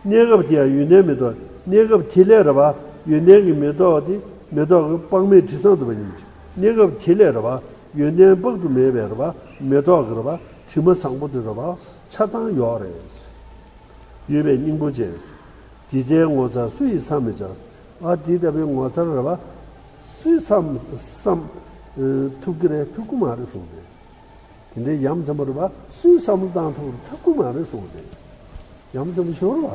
གནས་སྐབས་དེ་ཡང་ཡོན་ཏན་མེ་ཏོག་གནས་སྐབས་དེ་ལས་རེད་པ། ཡོན་ཏན་གྱི་མེ་ཏོག་དེ་མེ་ཏོག་གི་དཔག་མེད་དྲི་བཟང་བཙོས་པ་ཡིན། གནས་སྐབས་དེ་ལས་རེད་པ། ཡོན་ཏན་དཔག་ཏུ་མེད་པའི་རེད་པ། མེ་ཏོག་གི་རེད་པ། དྲི་མ་བཟང་པོ་དེ་རེད་པ། ཆགས་སྡང་ཡོད་རེད། ཡོད་པའི་སྙིང་པོ་ཅན། འདི་ལྟའི་ངོ་མཚར་སུ་ཡིས་བསམ་མི་ཁྱབ། ཨ་འདི་ལྟ་བུའི་ངོ་མཚར་རེད་པ། སུས་བསམ་བསམ་ཐུབ་ཀྱི་རེད། ཐུབ་ཀྱི་མ་རེད་གསུངས་ཏེ། དེ་འདྲའི་ཡ་མཚན་པོ་རེད་པ། སུས་བསམ་བློ་བཏང་ཐུབ་ཐུབ་ཀྱི་མ་རེད་གསུངས་ཏེ། ཡ་མཚན་པོ་ཤོར་བ།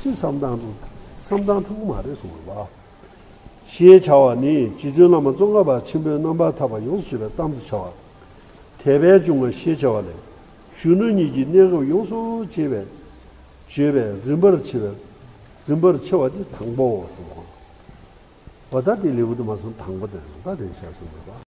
སུས་བསམ་བཏང་ཐུབ་བསམ་བཏང་ཐུབ་ཀྱི་མ་རེད་གསུངས་པ། ཞེས་བྱ་བ་ནི་རྗེ་བཙུན་བླ་མ་ཙོང་ཁ་པ་ཆེན་པོའི་རྣམ་པར་ཐར་པ་ཡོངས་སུ་བརྗོད་པའི་གཏམ་དུ་བྱ་བ། དད་པས་འབྱུང་བ་ཞེས་བྱ་བ་ལས། གཞོན་ནུ་གཉིས་ཀྱི་གནས་སྐབས་ཡོངས་སུ་བྱེད་པའི་བརྗོད་པའི་རིམ་པར་ཕྱེ་བའི་རིམ་པར་ཕྱེ་བ་དེ་དང་པོའོ་གསུངས་པ། འོ་ད་དེ་ལེའུ་དུ་མ་སོང་དང་པོ་དེ་རེད། ད་དེ་བཤད་སོང་བ།